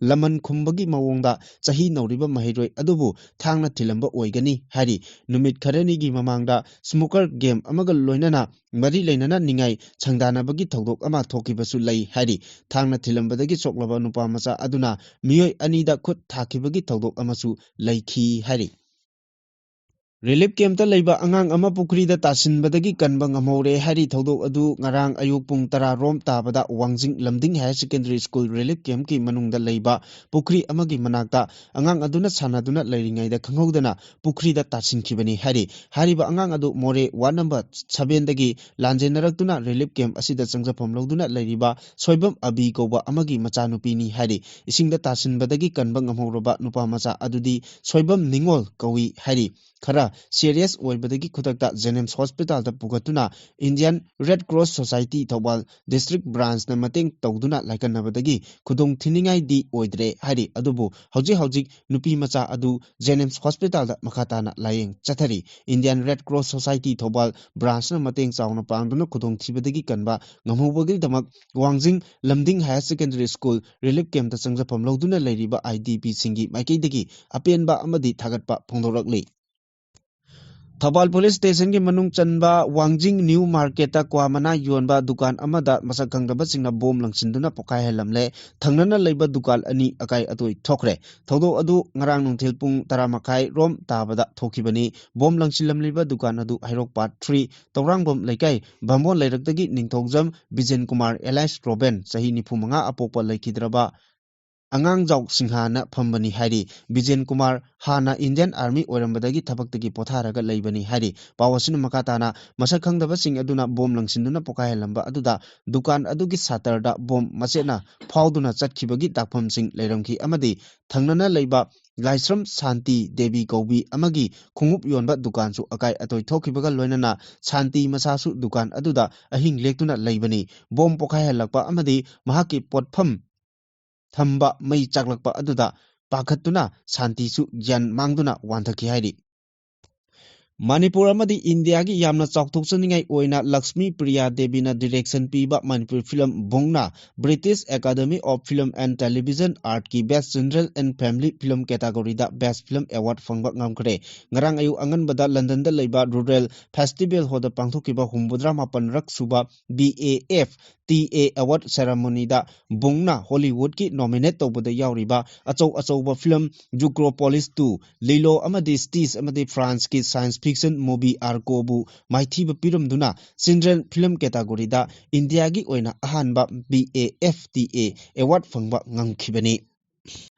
ꯂꯃꯟ ꯈꯨꯝꯕꯒꯤ ꯃꯑꯣꯡꯗ ꯆꯍꯤ ꯅꯧꯔꯤꯕ ꯃꯍꯩꯔꯣꯏ ꯑꯗꯨꯕꯨ ꯊꯥꯡꯅ ꯊꯤꯜꯂꯝꯕ ꯑꯣꯏꯒꯅꯤ ꯍꯥꯏꯔꯤ꯫ ꯅꯨꯃꯤꯠ ꯈꯔꯅꯤꯒꯤ ꯃꯃꯥꯡꯗ ꯁ꯭ꯃꯣꯀꯔ ꯒꯦꯝ ꯑꯃꯒ ꯂꯣꯏꯅꯅ ꯃꯔꯤ ꯂꯩꯅꯅ ꯅꯤꯡꯉꯥꯏ ꯁꯪꯗꯥꯅꯕꯒꯤ ꯊꯧꯗꯣꯛ ꯑꯃ ꯊꯣꯛꯈꯤꯕꯁꯨ ꯂꯩ ꯍꯥꯏꯔꯤ꯫ ꯊꯥꯡꯅ ꯊꯤꯜꯂꯝꯕꯗꯒꯤ ꯁꯣꯛꯂꯕ ꯅꯨꯄꯥ ꯃꯆꯥ ꯑꯗꯨꯅ ꯃꯤꯑꯣꯏ ꯑꯅꯤꯗ ꯈꯨꯠ ꯊꯥꯈꯤꯕꯒꯤ ꯊꯧꯗꯣꯛ ꯑꯃꯁꯨ ꯂꯩꯈꯤ ꯍꯥꯏꯔꯤ꯫ ꯔꯤꯂꯤꯐ ꯀꯦꯝꯞꯇ ꯂꯩꯕ ꯑꯉꯥꯡ ꯑꯃ ꯄꯨꯈ꯭ꯔꯤꯗ ꯇꯥꯁꯤꯟꯕꯗꯒꯤ ꯀꯟꯕ ꯉꯝꯍꯧꯔꯦ ꯍꯥꯏꯔꯤ꯫ ꯊꯧꯗꯣꯛ ꯑꯗꯨ ꯉꯔꯥꯡ ꯑꯌꯨꯛ ꯄꯨꯡ ꯇꯔꯥ ꯔꯣꯝ ꯇꯥꯕꯗ ꯋꯥꯡꯖꯤꯡ Lamding higher secondary school relief ꯀꯦꯝꯞꯀꯤ ꯃꯅꯨꯡꯗ ꯂꯩꯕ ꯄꯨꯈ꯭ꯔꯤ ꯑꯃꯒꯤ ꯃꯅꯥꯛꯇ ꯑꯉꯥꯡ ꯑꯗꯨꯅ ꯁꯥꯟꯅꯗꯨꯅ ꯂꯩꯔꯤꯉꯩꯗ ꯈꯪꯍꯧꯗꯅ ꯄꯨꯈ꯭ꯔꯤꯗ ꯇꯥꯁꯤꯟꯈꯤꯕꯅꯤ ꯍꯥꯏꯔꯤ꯫ ꯍꯥꯏꯔꯤꯕ ꯑꯉꯥꯡ ꯑꯗꯨ ꯃꯣꯔꯦ ꯋꯥꯔꯗ ꯅꯝꯕꯔ ꯁꯚꯦꯟꯗꯒꯤ ꯂꯥꯟꯖꯦꯟꯅꯔꯛꯇꯨꯅ ꯔꯤꯂꯤꯐ ꯀꯦꯝꯞ ꯑꯁꯤꯗ ꯆꯪꯖꯐꯝ ꯂꯧꯗꯨꯅ ꯂꯩꯔꯤꯕ ꯁꯣꯏꯕꯝ ꯑꯕꯤ ꯀꯧꯕ ꯑꯃꯒꯤ ꯃꯆꯥꯅꯨꯄꯤꯅꯤ ꯍꯥꯏꯔꯤ꯫ ꯏꯁꯤꯡꯗ ꯇꯥꯁꯤꯟꯕꯗꯒꯤ ꯀꯟꯕ ꯉꯝꯍꯧꯔꯕ ꯅꯨꯄꯥ ꯃꯆꯥ ꯑꯗꯨꯗꯤ ꯁꯣꯏꯕꯝ ꯅꯤꯉꯣꯜ ꯀꯧꯏ ꯍꯥꯏꯔꯤ꯫ ꯈꯔ ꯁꯤꯔꯤꯌꯁ ꯑꯣꯏꯕꯗꯒꯤ ꯈꯨꯗꯛꯇ ꯖꯦꯅꯤꯝꯁ ꯍꯣꯁꯄꯤꯇꯥꯜꯗ ꯄꯨꯈꯠꯇꯨꯅ Indian red cross society Thoubal district ꯕ꯭ꯔꯥꯟꯁꯅ ꯃꯇꯦꯡ ꯇꯧꯗꯨꯅ ꯂꯥꯏꯀꯠꯅꯕꯗꯒꯤ ꯈꯨꯗꯣꯡ ꯊꯤꯅꯤꯡꯉꯥꯏꯗꯤ ꯑꯣꯏꯗ꯭ꯔꯦ ꯍꯥꯏꯔꯤ꯫ ꯑꯗꯨꯕꯨ ꯍꯧꯖꯤꯛ ꯍꯧꯖꯤꯛ ꯅꯨꯄꯤ ꯃꯆꯥ ꯑꯗꯨ ꯖꯦꯅꯤꯝꯁ ꯍꯣꯁꯄꯤꯇꯥꯜꯗ ꯃꯈꯥ ꯇꯥꯅ ꯂꯥꯌꯦꯡ ꯆꯠꯊꯔꯤ꯫ Indian red cross society Thoubal ꯕ꯭ꯔꯥꯟꯁꯅ ꯃꯇꯦꯡ ꯆꯥꯎꯅ ꯄꯥꯡꯗꯨꯅ ꯈꯨꯗꯣꯡꯊꯤꯕꯗꯒꯤ ꯀꯟꯕ ꯉꯝꯍꯧꯕꯒꯤꯗꯃꯛ Wangjing Lamding higher secondary school relief ꯀꯦꯝꯞꯇ ꯆꯪꯖꯐꯝ ꯂꯧꯗꯨꯅ ꯂꯩꯔꯤꯕ ꯑꯥꯏ ꯗꯤ ꯄꯤꯁꯤꯡꯒꯤ ꯃꯥꯏꯀꯩꯗꯒꯤ ꯑꯄꯦꯟꯕ ꯑꯃꯗꯤ ꯊꯥꯒꯠꯄ ꯐꯣꯡꯗꯣꯔꯛꯂꯤ꯫ ꯊꯧꯕꯥꯜ ꯄꯨꯂꯤꯁ ꯁ꯭ꯇꯦꯁꯟꯒꯤ ꯃꯅꯨꯡ ꯆꯟꯕ ꯋꯥꯡꯖꯤꯡ ꯅ꯭ꯌꯨ ꯃꯥꯔꯀꯦꯠꯇ ꯀ꯭ꯋꯥ ꯃꯅꯥ ꯌꯣꯟꯕ ꯗꯨꯀꯥꯟ ꯑꯃꯗ ꯃꯁꯛ ꯈꯪꯗꯕꯁꯤꯡꯅ ꯕꯣꯝ ꯂꯪꯁꯤꯟꯗꯨꯅ ꯄꯣꯈꯥꯏꯍꯜꯂꯝꯂꯦ꯫ ꯊꯪꯅꯅ ꯂꯩꯕ ꯗꯨꯀꯥꯟ ꯑꯅꯤ ꯑꯀꯥꯏ ꯑꯇꯣꯏ ꯊꯣꯛꯈ꯭ꯔꯦ꯫ ꯊꯧꯗꯣꯛ ꯑꯗꯨ ꯉꯔꯥꯡ ꯅꯨꯡꯊꯤꯜ ꯄꯨꯡ ꯇꯔꯥ ꯃꯈꯥꯏ ꯔꯣꯝ ꯇꯥꯕꯗ ꯊꯣꯛꯈꯤꯕꯅꯤ꯫ ꯕꯣꯝ ꯂꯪꯁꯤꯜꯂꯝꯂꯤꯕ ꯗꯨꯀꯥꯟ ꯑꯗꯨ ꯍꯩꯔꯣꯛ ꯄꯥꯔꯠ ꯊ꯭ꯔꯤ ꯇꯧꯔꯥꯡꯕꯝ ꯂꯩꯀꯥꯏ ꯚꯥꯃꯣꯟ ꯂꯩꯔꯛꯇꯒꯤ ꯅꯤꯡꯊꯧꯖꯝ ꯕꯤꯖꯦꯟ ꯀꯨꯃꯥꯔ ꯑꯦꯂꯥꯏꯁ ꯔꯣꯕꯦꯟ, ꯆꯍꯤ ꯅꯤꯐꯨ ꯃꯉꯥ, ꯑꯄꯣꯛꯄ ꯂꯩꯈꯤꯗ꯭ꯔꯕ ꯑꯉꯥꯡꯖꯥꯎ ꯁꯤꯡꯍꯥꯅ ꯐꯝꯕꯅꯤ ꯍꯥꯏꯔꯤ꯫ ꯕꯤꯖꯦꯟ ꯀꯨꯃꯥꯔ ꯍꯥꯟꯅ ꯏꯟꯗꯤꯌꯟ ꯑꯥꯔꯃꯤ ꯑꯣꯏꯔꯝꯕꯗꯒꯤ ꯊꯕꯛꯇꯒꯤ ꯄꯣꯊꯥꯔꯒ ꯂꯩꯕꯅꯤ ꯍꯥꯏꯔꯤ꯫ ꯄꯥꯎ ꯑꯁꯤꯅ ꯃꯈꯥ ꯇꯥꯅ ꯃꯁꯛ ꯈꯪꯗꯕꯁꯤꯡ ꯑꯗꯨꯅ ꯕꯣꯝ ꯂꯪꯁꯤꯟꯗꯨꯅ ꯄꯣꯈꯥꯏꯍꯜꯂꯝꯕ ꯑꯗꯨꯗ ꯗꯨꯀꯥꯟ ꯑꯗꯨꯒꯤ ꯁꯥꯇꯔꯗ ꯕꯣꯝ ꯃꯆꯦꯠꯅ ꯐꯥꯎꯗꯨꯅ ꯆꯠꯈꯤꯕꯒꯤ ꯇꯥꯛꯐꯝꯁꯤꯡ ꯂꯩꯔꯝꯈꯤ ꯑꯃꯗꯤ ꯊꯪꯅꯅ ꯂꯩꯕ ꯂꯥꯏꯁ꯭ꯔꯝ ꯁꯥꯟꯇꯤ ꯗꯦꯕꯤ ꯀꯧꯕꯤ ꯑꯃꯒꯤ ꯈꯣꯡꯎꯞ ꯌꯣꯟꯕ ꯗꯨꯀꯥꯟꯁꯨ ꯑꯀꯥꯏ ꯑꯇꯣꯏ ꯊꯣꯛꯈꯤꯕꯒ ꯂꯣꯏꯅꯅ ꯁꯥꯟꯇꯤ ꯃꯁꯥꯁꯨ ꯗꯨꯀꯥꯟ ꯑꯗꯨꯗ ꯑꯍꯤꯡ ꯂꯦꯛꯇꯨꯅ ꯂꯩꯕꯅꯤ꯫ ꯕꯣꯝ ꯄꯣꯈꯥꯏꯍꯜꯂꯛꯄ ꯑꯃꯗꯤ ꯃꯍꯥꯛꯀꯤ ꯄꯣꯠꯐꯝ ꯊꯝꯕ ꯃꯩ ꯆꯥꯛꯂꯛꯄ ꯑꯗꯨꯗ ꯄꯥꯈꯠꯇꯨꯅ ꯁꯥꯟꯇꯤꯁꯨ ꯌꯥꯟ ꯃꯥꯡꯗꯨꯅ ꯋꯥꯟꯊꯈꯤ ꯍꯥꯏꯔꯤ꯫ ꯃꯅꯤꯄꯨꯔ ꯑꯃꯗꯤ ꯏꯟꯗꯤꯌꯥꯒꯤ ꯌꯥꯝꯅ ꯆꯥꯎꯊꯣꯛꯆꯅꯤꯡꯉꯥꯏ ꯑꯣꯏꯅ ꯂꯛꯁꯃꯤ ꯄ꯭ꯔꯤꯌꯥ ꯗꯦꯕꯤꯅ direction ꯄꯤꯕ Manipuri film ꯕꯨꯡꯅ British Academy of Film and Television Art ꯀꯤ Best General and Family Film category the Best Film Award ꯐꯪꯕ ꯉꯝꯈ꯭ꯔꯦ꯫ ꯉꯔꯥꯡ ꯑꯌꯨꯛ ꯑꯉꯟꯕꯗ ꯂꯟꯗꯟꯗ ꯂꯩꯕ Royal Festival Hall ꯗ ꯄꯥꯡꯊꯣꯛꯈꯤꯕ ꯍꯨꯝꯐꯨꯇꯔꯥ ꯃꯥꯄꯜ ꯔꯛ ꯁꯨꯕ B A F T A Award ceremony the ꯕꯨꯡꯅ Hollywood ꯀꯤ nominate ꯇꯧꯕꯗ ꯌꯥꯎꯔꯤꯕ ꯑꯆꯧ ꯑꯆꯧꯕ film Zootropolis two, Lilo ꯑꯃꯗꯤ Stitch ꯑꯃꯗꯤ France ꯀꯤ science fiction movie Argo ꯕꯨ ꯃꯥꯏꯊꯤꯕ ꯄꯤꯔꯝꯗꯨꯅ Children Film category ꯗ ꯏꯟꯗꯤꯌꯥꯒꯤ ꯑꯣꯏꯅ ꯑꯍꯥꯟꯕ B A F T A Award ꯐꯪꯕ ꯉꯝꯈꯤꯕꯅꯤ꯫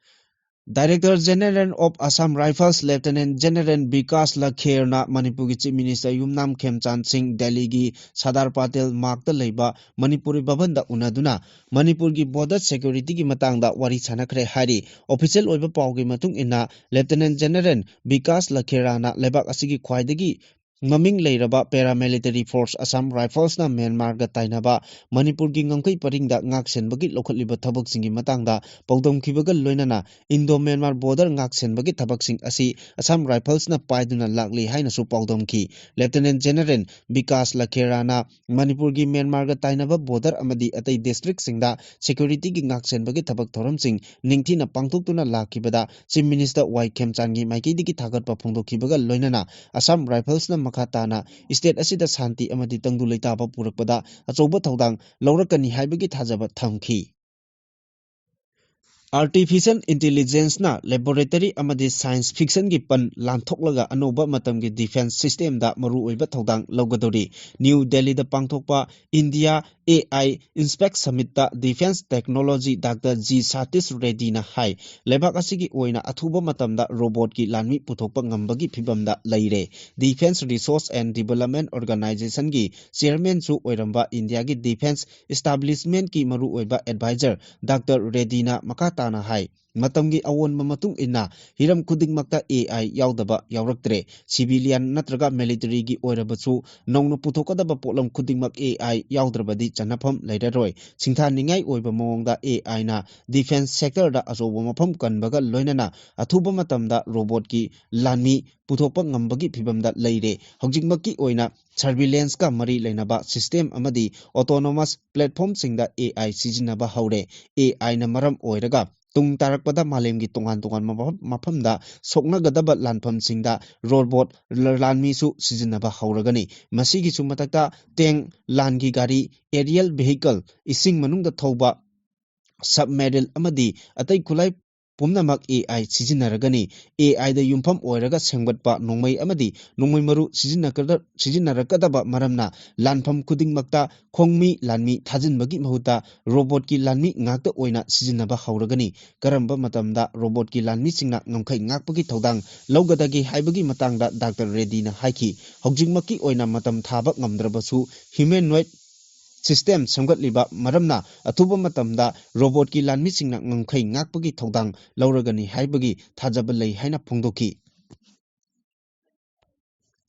Director General of Assam Rifles Lieutenant General Vikas ꯂꯈꯦꯔꯅ ꯃꯅꯤꯄꯨꯔꯒꯤ Chief Minister ꯌꯨꯝꯅꯥꯝ ꯈꯦꯝꯆꯥꯟ ꯁꯤꯡ ꯗꯦꯜꯂꯤꯒꯤ ꯁꯔꯗꯥꯔ ꯄꯇꯦꯜ ꯃꯥꯔꯛꯇ ꯂꯩꯕ ꯃꯅꯤꯄꯨꯔꯤ ꯚꯕꯟꯗ ꯎꯅꯗꯨꯅ ꯃꯅꯤꯄꯨꯔꯒꯤ border security ꯒꯤ ꯃꯇꯥꯡꯗ ꯋꯥꯔꯤ ꯁꯥꯟꯅꯈ꯭ꯔꯦ ꯍꯥꯏꯔꯤ꯫ Official ꯑꯣꯏꯕ ꯄꯥꯎꯒꯤ ꯃꯇꯨꯡ ꯏꯟꯅ Lieutenant General ꯕꯤꯀꯥꯁ ꯂꯈꯦꯔꯥꯅ ꯂꯩꯕꯥꯛ ꯑꯁꯤꯒꯤ ꯈ꯭ꯋꯥꯏꯗꯒꯤ ꯃꯃꯤꯡ ꯂꯩꯔꯕ paramilitary force Assam Rifles ꯅ ꯃ꯭ꯌꯥꯟꯃꯥꯔꯒ ꯇꯥꯏꯅꯕ ꯃꯅꯤꯄꯨꯔꯒꯤ ꯉꯝꯈꯩ ꯄꯔꯤꯡꯗ ꯉꯥꯛꯁꯦꯟꯕꯒꯤ ꯂꯧꯈꯠꯂꯤꯕ ꯊꯕꯛꯁꯤꯡꯒꯤ ꯃꯇꯥꯡꯗ ꯄꯥꯎꯗꯝꯈꯤꯕꯒ ꯂꯣꯏꯅꯅ Indo Myanmar border ꯉꯥꯛꯁꯦꯟꯕꯒꯤ ꯊꯕꯛꯁꯤꯡ ꯑꯁꯤ Assam Rifles ꯅ ꯄꯥꯏꯗꯨꯅ ꯂꯥꯛꯂꯤ ꯍꯥꯏꯅꯁꯨ ꯄꯥꯎꯗꯝꯈꯤ꯫ Lieutenant General ꯕꯤꯀꯥꯁ ꯂꯈꯦꯔꯥꯅ ꯃꯅꯤꯄꯨꯔꯒꯤ ꯃ꯭ꯌꯥꯟꯃꯥꯔꯒ ꯇꯥꯏꯅꯕ border ꯑꯃꯗꯤ ꯑꯇꯩ district ꯁꯤꯡꯗ security ꯒꯤ ꯉꯥꯛꯁꯦꯟꯕꯒꯤ ꯊꯕꯛ ꯊꯧꯔꯝꯁꯤꯡ ꯅꯤꯡꯊꯤꯅ ꯄꯥꯡꯊꯣꯛꯇꯨꯅ ꯂꯥꯛꯈꯤꯕꯗ Chief Minister ꯋꯥꯏ ꯈꯦꯝꯆꯥꯟꯒꯤ ꯃꯥꯏꯀꯩꯗꯒꯤ ꯊꯥꯒꯠꯄ ꯐꯣꯡꯗꯣꯛꯈꯤꯕꯒ ꯂꯣꯏꯅꯅ Assam Rifles ꯅ ꯃꯈꯥ ꯇꯥꯅ state ꯑꯁꯤꯗ ꯁꯥꯟꯇꯤ ꯑꯃꯗꯤ ꯇꯪꯗꯨ ꯂꯩꯇꯥꯕ ꯄꯨꯔꯛꯄꯗ ꯑꯆꯧꯕ ꯊꯧꯗꯥꯡ ꯂꯧꯔꯛꯀꯅꯤ ꯍꯥꯏꯕꯒꯤ ꯊꯥꯖꯕ ꯊꯝꯈꯤ꯫ Artificial Intelligence ꯅ laboratory ꯑꯃꯗꯤ science fiction ꯒꯤ ꯄꯟ ꯂꯥꯟꯊꯣꯛꯂꯒ ꯑꯅꯧꯕ ꯃꯇꯝꯒꯤ defence system ꯗ ꯃꯔꯨꯑꯣꯏꯕ ꯊꯧꯗꯥꯡ ꯂꯧꯒꯗꯧꯔꯤ꯫ New Delhi ꯗ ꯄꯥꯡꯊꯣꯛꯄ India A I Inspect Summit ꯇ Defence Technology Doctor G Satish ꯔꯦꯗꯗꯤꯅ ꯍꯥꯏ, ꯂꯩꯕꯥꯛ ꯑꯁꯤꯒꯤ ꯑꯣꯏꯅ ꯑꯊꯨꯕ ꯃꯇꯝꯗ robot ꯀꯤ ꯂꯥꯟꯃꯤ ꯄꯨꯊꯣꯛꯄ ꯉꯝꯕꯒꯤ ꯐꯤꯚꯝꯗ ꯂꯩꯔꯦ꯫ Defence Research and Development Organisation ꯒꯤ chairman ꯁꯨ ꯑꯣꯏꯔꯝꯕ ꯏꯟꯗꯤꯌꯥꯒꯤ defence establishment ꯀꯤ ꯃꯔꯨꯑꯣꯏꯕ advisor Doctor ꯔꯦꯗꯗꯤꯅ ꯃꯈꯥ ꯇꯥꯅ ꯍꯥꯏ, ꯃꯇꯝꯒꯤ ꯑꯑꯣꯟꯕ ꯃꯇꯨꯡ ꯏꯟꯅ ꯍꯤꯔꯝ ꯈꯨꯗꯤꯡꯃꯛꯇ A I ꯌꯥꯎꯗꯕ ꯌꯥꯎꯔꯛꯇ꯭ꯔꯦ꯫ Civilian ꯅꯠꯇ꯭ꯔꯒ military ꯒꯤ ꯑꯣꯏꯔꯕꯁꯨ ꯅꯧꯅ ꯄꯨꯊꯣꯛꯀꯗꯕ ꯄꯣꯠꯂꯝ ꯈꯨꯗꯤꯡꯃꯛ A I ꯌꯥꯎꯗ꯭ꯔꯕꯗꯤ ꯆꯟꯅꯐꯝ ꯂꯩꯔꯔꯣꯏ꯫ ꯁꯤꯡꯊꯥꯅꯤꯡꯉꯥꯏ ꯑꯣꯏꯕ ꯃꯑꯣꯡꯗ A I ꯅ defence sector ꯗ ꯑꯆꯧꯕ ꯃꯐꯝ ꯀꯟꯕꯒ ꯂꯣꯏꯅꯅ ꯑꯊꯨꯕ ꯃꯇꯝꯗ robot ꯀꯤ ꯂꯥꯟꯃꯤ ꯄꯨꯊꯣꯛꯄ ꯉꯝꯕꯒꯤ ꯐꯤꯚꯝꯗ ꯂꯩꯔꯦ꯫ ꯍꯧꯖꯤꯛꯃꯛꯀꯤ ꯑꯣꯏꯅ surveillance ꯀ ꯃꯔꯤ ꯂꯩꯅꯕ system ꯑꯃꯗꯤ autonomous platform ꯁꯤꯡꯗ A I ꯁꯤꯖꯤꯟꯅꯕ ꯍꯧꯔꯦ꯫ A I ꯅ ꯃꯔꯝ ꯑꯣꯏꯔꯒ ꯇꯨꯡ ꯇꯥꯔꯛꯄꯗ ꯃꯥꯂꯦꯝꯒꯤ ꯇꯣꯉꯥꯟ ꯇꯣꯉꯥꯟꯕ ꯃꯐꯝ, ꯃꯐꯝꯗ ꯁꯣꯛꯅꯒꯗꯕ ꯂꯥꯟꯐꯝꯁꯤꯡꯗ robot ꯂ-, ꯂꯥꯟꯃꯤꯁꯨ ꯁꯤꯖꯤꯟꯅꯕ ꯍꯧꯔꯒꯅꯤ꯫ ꯃꯁꯤꯒꯤꯁꯨ ꯃꯊꯛꯇ tank, ꯂꯥꯟꯒꯤ ꯒꯥꯔꯤ, aerial vehicle, ꯏꯁꯤꯡ ꯃꯅꯨꯡꯗ ꯊꯧꯕ submarine ꯑꯃꯗꯤ ꯑꯇꯩ ꯈꯨꯠꯂꯥꯏ ꯄꯨꯝꯅꯃꯛ A I ꯁꯤꯖꯤꯟꯅꯔꯒꯅꯤ꯫ A I ꯗ ꯌꯨꯝꯐꯝ ꯑꯣꯏꯔꯒ ꯁꯦꯝꯒꯠꯄ ꯅꯣꯡꯃꯩ ꯑꯃꯗꯤ ꯅꯣꯡꯃꯩ ꯃꯔꯨ ꯁꯤꯖꯤꯟꯅꯀꯗ-, ꯁꯤꯖꯤꯟꯅꯔꯛꯀꯗꯕ ꯃꯔꯝꯅ ꯂꯥꯟꯐꯝ ꯈꯨꯗꯤꯡꯃꯛꯇ ꯈꯣꯡꯃꯤ ꯂꯥꯟꯃꯤ ꯊꯥꯖꯤꯟꯕꯒꯤ ꯃꯍꯨꯠꯇ robot ꯀꯤ ꯂꯥꯟꯃꯤ ꯉꯥꯛꯇ ꯑꯣꯏꯅ ꯁꯤꯖꯤꯟꯅꯕ ꯍꯧꯔꯒꯅꯤ꯫ ꯀꯔꯝꯕ ꯃꯇꯝꯗ robot ꯀꯤ ꯂꯥꯟꯃꯤꯁꯤꯡꯅ ꯉꯝꯈꯩ ꯉꯥꯛꯄꯒꯤ ꯊꯧꯗꯥꯡ ꯂꯧꯒꯗꯒꯦ ꯍꯥꯏꯕꯒꯤ ꯃꯇꯥꯡꯗ Doctor ꯔꯦꯗꯤꯅ ꯍꯥꯏꯈꯤ, ꯍꯧꯖꯤꯛꯃꯛꯀꯤ ꯑꯣꯏꯅ ꯃꯇꯝ ꯊꯥꯕ ꯉꯝꯗ꯭ꯔꯕꯁꯨ humanoid system ꯁꯦꯝꯒꯠꯂꯤꯕ ꯃꯔꯝꯅ ꯑꯊꯨꯕ ꯃꯇꯝꯗ robot ꯀꯤ ꯂꯥꯟꯃꯤꯁꯤꯡꯅ ꯉꯝꯈꯩ ꯉꯥꯛꯄꯒꯤ ꯊꯧꯗꯥꯡ ꯂꯧꯔꯒꯅꯤ ꯍꯥꯏꯕꯒꯤ ꯊꯥꯖꯕ ꯂꯩ ꯍꯥꯏꯅ ꯐꯣꯡꯗꯣꯛꯈꯤ꯫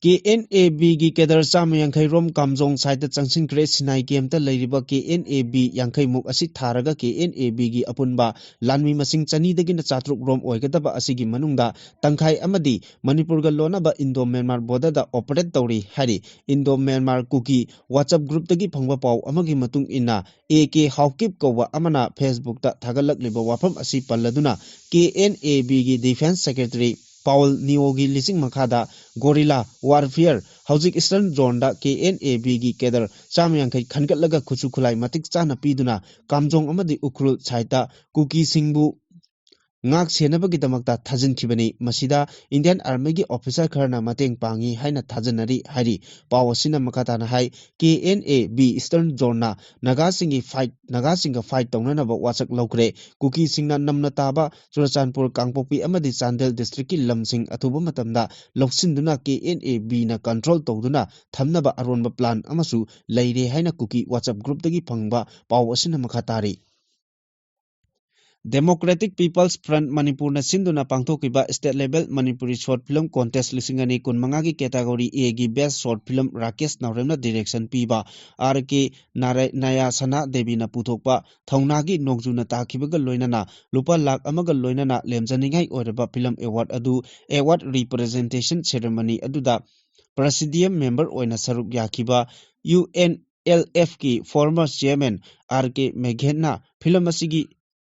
K N A B ꯒꯤ cadre ꯆꯥꯝꯃ ꯌꯥꯡꯈꯩ ꯔꯣꯝ ꯀꯥꯝꯖꯣꯡ side ꯇ ꯆꯪꯁꯤꯟꯈ꯭ꯔꯦ꯫ ꯁꯤꯅꯥꯏ camp ꯇ ꯂꯩꯔꯤꯕ K N A B ꯌꯥꯡꯈꯩ ꯃꯨꯛ ꯑꯁꯤ ꯊꯥꯔꯒ K N A B ꯒꯤ ꯑꯄꯨꯟꯕ ꯂꯥꯟꯃꯤ ꯃꯁꯤꯡ ꯆꯅꯤꯗꯒꯤꯅ ꯆꯥꯇ꯭ꯔꯨꯛ ꯔꯣꯝ ꯑꯣꯏꯒꯗꯕ ꯑꯁꯤꯒꯤ ꯃꯅꯨꯡꯗ ꯇꯪꯈꯥꯏ ꯑꯃꯗꯤ ꯃꯅꯤꯄꯨꯔꯒ ꯂꯣꯟꯅꯕ Indo Myanmar border ꯗ operate ꯇꯧꯔꯤ ꯍꯥꯏꯔꯤ꯫ Indo Myanmar ꯀꯨꯀꯤ WhatsApp group ꯇꯒꯤ ꯐꯪꯕ ꯄꯥꯎ ꯑꯃꯒꯤ ꯃꯇꯨꯡ ꯏꯟꯅ, A K ꯍꯥꯎꯀꯤꯞ ꯀꯧꯕ ꯑꯃꯅ Facebook ꯇ ꯊꯥꯒꯠꯂꯛꯂꯤꯕ ꯋꯥꯐꯝ ꯑꯁꯤ ꯄꯜꯂꯗꯨꯅ, K N A B ꯒꯤ defence secretary ꯄꯥꯎꯜ ꯅꯤꯑꯣꯒꯤ ꯂꯤꯁꯤꯡ ꯃꯈꯥꯗ guerrilla warfare ꯍꯧꯖꯤꯛ Eastern Zone the K N A B ꯒꯤ cadre ꯆꯥꯝꯃ ꯌꯥꯡꯈꯩ ꯈꯟꯒꯠꯂꯒ ꯈꯨꯠꯁꯨ ꯈꯨꯠꯂꯥꯏ ꯃꯇꯤꯛ ꯆꯥꯅ ꯄꯤꯗꯨꯅ ꯀꯥꯝꯖꯣꯡ ꯑꯃꯗꯤ ꯎꯈ꯭ꯔꯨꯜ side ꯇ ꯀꯨꯀꯤꯁꯤꯡꯕꯨ ꯉꯥꯛ ꯁꯦꯟꯅꯕꯒꯤꯗꯃꯛꯇ ꯊꯥꯖꯤꯟꯈꯤꯕꯅꯤ꯫ ꯃꯁꯤꯗ Indian Army ꯒꯤ officer ꯈꯔꯅ ꯃꯇꯦꯡ ꯄꯥꯡꯉꯤ ꯍꯥꯏꯅ ꯊꯥꯖꯅꯔꯤ ꯍꯥꯏꯔꯤ꯫ ꯄꯥꯎ ꯑꯁꯤꯅ ꯃꯈꯥ ꯇꯥꯅ ꯍꯥꯏ, K N A B Eastern Zone ꯅ ꯅꯥꯒꯥꯁꯤꯡꯒꯤ fight, ꯅꯥꯒꯥꯁꯤꯡꯒ fight ꯇꯧꯅꯅꯕ ꯋꯥꯁꯛ ꯂꯧꯈ꯭ꯔꯦ꯫ ꯀꯨꯀꯤꯁꯤꯡꯅ ꯅꯝꯅ ꯇꯥꯕ ꯆꯨꯔꯆꯥꯟꯄꯨꯔ, ꯀꯥꯡꯄꯣꯛꯄꯤ ꯑꯃꯗꯤ ꯆꯥꯟꯗꯦꯜ district ꯀꯤ ꯂꯝꯁꯤꯡ ꯑꯊꯨꯕ ꯃꯇꯝꯗ ꯂꯧꯁꯤꯟꯗꯨꯅ K N A B ꯅ control ꯇꯧꯗꯨꯅ ꯊꯝꯅꯕ ꯑꯔꯣꯟꯕ plan ꯑꯃꯁꯨ ꯂꯩꯔꯦ ꯍꯥꯏꯅ ꯀꯨꯀꯤ WhatsApp group ꯇꯒꯤ ꯐꯪꯕ ꯄꯥꯎ ꯑꯁꯤꯅ ꯃꯈꯥ ꯇꯥꯔꯤ꯫ Democratic People's Front ꯃꯅꯤꯄꯨꯔꯅ ꯁꯤꯟꯗꯨꯅ ꯄꯥꯡꯊꯣꯛꯈꯤꯕ State Level Manipuri Short Film Contest ꯂꯤꯁꯤꯡ ꯑꯅꯤ ꯀꯨꯟꯃꯉꯥꯒꯤ category A ꯒꯤ Best Short Film ꯔꯥꯀꯦꯁ ꯅꯥꯎꯔꯦꯝꯅ direction ꯄꯤꯕ, ꯑꯥꯔ ꯀꯦ ꯅꯥꯔꯥ-, ꯅꯌꯥꯁꯅꯥ ꯗꯦꯕꯤꯅ ꯄꯨꯊꯣꯛꯄ ꯊꯧꯅꯥꯒꯤ ꯅꯣꯡꯖꯨꯅ ꯇꯥꯈꯤꯕꯒ ꯂꯣꯏꯅꯅ ꯂꯨꯄꯥ ꯂꯥꯈ ꯑꯃꯒ ꯂꯣꯏꯅꯅ ꯂꯦꯝꯖꯅꯤꯡꯉꯥꯏ ꯑꯣꯏꯔꯕ film award ꯑꯗꯨ award representation ceremony ꯑꯗꯨꯗ presidium member ꯑꯣꯏꯅ ꯁꯔꯨꯛ ꯌꯥꯈꯤꯕ U N L F ꯀꯤ former chairman ꯑꯥꯔ ꯀꯦ ꯃꯦꯘꯦꯟꯅ film ꯑꯁꯤꯒꯤ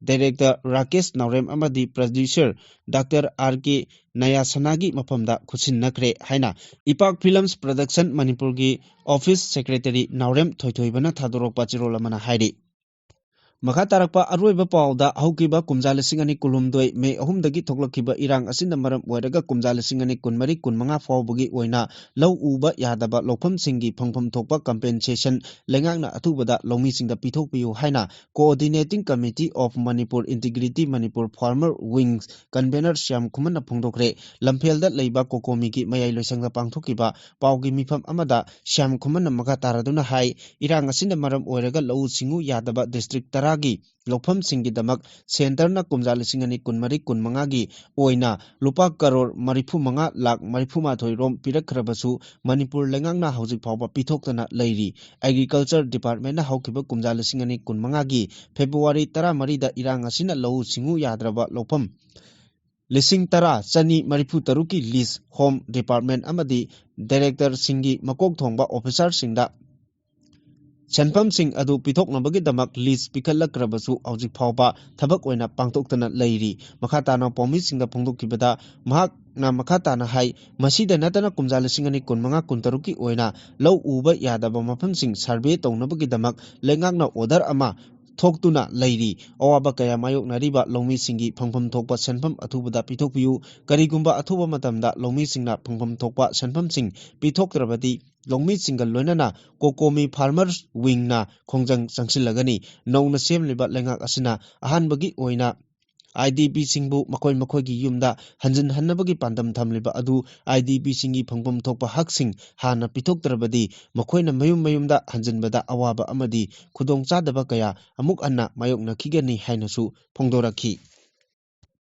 director ꯔꯥꯀꯦꯁ ꯅꯥꯎꯔꯦꯝ ꯑꯃꯗꯤ producer ꯗꯥꯛꯇꯔ ꯑꯥꯔ ꯀꯦ ꯅꯌꯥꯁꯅꯥꯒꯤ ꯃꯐꯝꯗ ꯈꯨꯠꯁꯤꯟꯅꯈ꯭ꯔꯦ ꯍꯥꯏꯅ ꯏꯄꯥꯛ Films Production ꯃꯅꯤꯄꯨꯔꯒꯤ office secretary ꯅꯥꯎꯔꯦꯝ ꯊꯣꯏꯊꯣꯏꯕꯅ ꯊꯥꯗꯣꯔꯛꯄ ꯆꯦꯔꯣꯜ ꯑꯃꯅ ꯍꯥꯏꯔꯤ꯫ ꯃꯈꯥ ꯇꯥꯔꯛꯄ ꯑꯔꯣꯏꯕ ꯄꯥꯎꯗ, ꯍꯧꯈꯤꯕ ꯀꯨꯝꯖꯥ ꯂꯤꯁꯤꯡ ꯑꯅꯤ ꯀꯨꯟꯍꯨꯝꯗꯣꯏ ꯃꯦ ꯑꯍꯨꯝꯗꯒꯤ ꯊꯣꯛꯂꯛꯈꯤꯕ ꯏꯔꯥꯡ ꯑꯁꯤꯅ ꯃꯔꯝ ꯑꯣꯏꯔꯒ ꯀꯨꯝꯖꯥ ꯂꯤꯁꯤꯡ ꯑꯅꯤ ꯀꯨꯟꯃꯔꯤ ꯀꯨꯟꯃꯉꯥ ꯐꯥꯎꯕꯒꯤ ꯑꯣꯏꯅ ꯂꯧ ꯎꯕ ꯌꯥꯗꯕ ꯂꯧꯐꯝꯁꯤꯡꯒꯤ ꯐꯪꯐꯝ ꯊꯣꯛꯄ compensation ꯂꯩꯉꯥꯛꯅ ꯑꯊꯨꯕꯗ ꯂꯧꯃꯤꯁꯤꯡꯗ ꯄꯤꯊꯣꯛꯄꯤꯌꯨ ꯍꯥꯏꯅ Coordinating Committee of Manipur Integrity Manipur Farmer Wings convener Shyam ꯈꯨꯃꯟꯅ ꯐꯣꯡꯗꯣꯛꯈ꯭ꯔꯦ꯫ ꯂꯝꯐꯦꯜꯗ ꯂꯩꯕ ꯀꯣꯀꯣꯃꯤꯒꯤ ꯃꯌꯥꯏ ꯂꯣꯏꯁꯪꯗ ꯄꯥꯡꯊꯣꯛꯈꯤꯕ ꯄꯥꯎꯒꯤ ꯃꯤꯐꯝ ꯑꯃꯗ ꯁ꯭ꯌꯥꯝ ꯈꯨꯃꯟꯅ ꯃꯈꯥ ꯇꯥꯔꯗꯨꯅ ꯍꯥꯏ, ꯏꯔꯥꯡ ꯑꯁꯤꯅ ꯃꯔꯝ ꯑꯣꯏꯔꯒ ꯂꯧꯎ ꯁꯤꯡꯎ ꯌꯥꯗꯕ district ꯇꯔꯥꯒꯤ ꯂꯧꯐꯝꯁꯤꯡꯒꯤꯗꯃꯛ centreꯅ ꯀꯨꯝꯖꯥ ꯂꯤꯁꯤꯡ ꯑꯅꯤ ꯀꯨꯟꯃꯔꯤ ꯀꯨꯟꯃꯉꯥꯒꯤ ꯑꯣꯏꯅ ꯂꯨꯄꯥ ꯀꯔꯣꯔ ꯃꯔꯤꯐꯨ ꯃꯉꯥ ꯂꯥꯈ ꯃꯔꯤꯐꯨ ꯃꯥꯊꯣꯏ ꯔꯣꯝ ꯄꯤꯔꯛꯈ꯭ꯔꯕꯁꯨ ꯃꯅꯤꯄꯨꯔ ꯂꯩꯉꯥꯛꯅ ꯍꯧꯖꯤꯛ ꯐꯥꯎꯕ ꯄꯤꯊꯣꯛꯇꯅ ꯂꯩꯔꯤ꯫ Agriculture Departmentꯅ ꯍꯧꯈꯤꯕ ꯀꯨꯝꯖꯥ ꯂꯤꯁꯤꯡ ꯑꯅꯤ ꯀꯨꯟꯃꯉꯥꯒꯤ February ꯇꯔꯥꯃꯔꯤꯗ ꯏꯔꯥꯡ ꯑꯁꯤꯅ ꯂꯧꯎ ꯁꯤꯡꯎ ꯌꯥꯗ꯭ꯔꯕ ꯂꯧꯐꯝ ꯂꯤꯁꯤꯡ ꯇꯔꯥ ꯆꯅꯤ ꯃꯔꯤꯐꯨ ꯇꯔꯨꯛꯀꯤ list Home Department ꯑꯃꯗꯤ directorꯁꯤꯡꯒꯤ ꯃꯀꯣꯛ ꯊꯣꯡꯕ officerꯁꯤꯡꯗ ꯁꯦꯟꯐꯝꯁꯤꯡ ꯑꯗꯨ ꯄꯤꯊꯣꯛꯅꯕꯒꯤꯗꯃꯛ list ꯄꯤꯈꯠꯂꯛꯈ꯭ꯔꯕꯁꯨ ꯍꯧꯖꯤꯛ ꯐꯥꯎꯕ ꯊꯕꯛ ꯑꯣꯏꯅ ꯄꯥꯡꯊꯣꯛꯇꯅ ꯂꯩꯔꯤ꯫ ꯃꯈꯥ ꯇꯥꯅ ꯄꯥꯎꯃꯤꯁꯤꯡꯗ ꯐꯣꯡꯗꯣꯛꯈꯤꯕꯗ ꯃꯍꯥꯛꯅ ꯃꯈꯥ ꯇꯥꯅ ꯍꯥꯏ, ꯃꯁꯤꯗ ꯅꯠꯇꯅ ꯀꯨꯝꯖꯥ ꯂꯤꯁꯤꯡ ꯑꯅꯤ ꯀꯨꯟꯃꯉꯥ ꯀꯨꯟꯇꯔꯨꯛꯀꯤ ꯑꯣꯏꯅ ꯂꯧ ꯎꯕ ꯌꯥꯗꯕ ꯃꯐꯝꯁꯤꯡ survey ꯇꯧꯅꯕꯒꯤꯗꯃꯛ ꯂꯩꯉꯥꯛꯅ order ꯑꯃ ꯊꯣꯛꯇꯨꯅ ꯂꯩꯔꯤ꯫ ꯑꯋꯥꯕ ꯀꯌꯥ ꯃꯥꯌꯣꯛꯅꯔꯤꯕ ꯂꯧꯃꯤꯁꯤꯡꯒꯤ ꯐꯪꯐꯝ ꯊꯣꯛꯄ ꯁꯦꯟꯐꯝ ꯑꯊꯨꯕꯗ ꯄꯤꯊꯣꯛꯄꯤꯌꯨ꯫ ꯀꯔꯤꯒꯨꯝꯕ ꯑꯊꯨꯕ ꯃꯇꯝꯗ ꯂꯧꯃꯤꯁꯤꯡꯅ ꯐꯪꯐꯝ ꯊꯣꯛꯄ ꯁꯦꯟꯐꯝꯁꯤꯡ ꯄꯤꯊꯣꯛꯇ꯭ꯔꯕꯗꯤ ꯂꯧꯃꯤꯁꯤꯡꯒ ꯂꯣꯏꯅꯅ ꯀꯣꯀꯣꯃꯤ Farmers Wingꯅ ꯈꯣꯡꯖꯪ ꯆꯪꯁꯤꯜꯂꯒꯅꯤ꯫ ꯅꯧꯅ ꯁꯦꯝꯂꯤꯕ ꯂꯩꯉꯥꯛ ꯑꯁꯤꯅ ꯑꯍꯥꯟꯕꯒꯤ ꯑꯣꯏꯅ IDPꯁꯤꯡꯕꯨ ꯃꯈꯣꯏ ꯃꯈꯣꯏꯒꯤ ꯌꯨꯝꯗ ꯍꯟꯖꯤꯟꯍꯟꯅꯕꯒꯤ ꯄꯥꯟꯗꯝ ꯊꯝꯂꯤꯕ ꯑꯗꯨ IDPꯁꯤꯡꯒꯤ ꯐꯪꯐꯝ ꯊꯣꯛꯄ ꯍꯛꯁꯤꯡ ꯍꯥꯟꯅ ꯄꯤꯊꯣꯛꯇ꯭ꯔꯕꯗꯤ ꯃꯈꯣꯏꯅ ꯃꯌꯨꯝ ꯃꯌꯨꯝꯗ ꯍꯟꯖꯤꯟꯕꯗ ꯑꯋꯥꯕ ꯑꯃꯗꯤ ꯈꯨꯗꯣꯡꯆꯥꯗꯕ ꯀꯌꯥ ꯑꯃꯨꯛ ꯍꯟꯅ ꯃꯥꯌꯣꯛꯅꯈꯤꯒꯅꯤ ꯍꯥꯏꯅꯁꯨ ꯐꯣꯡꯗꯣꯔꯛꯈꯤ꯫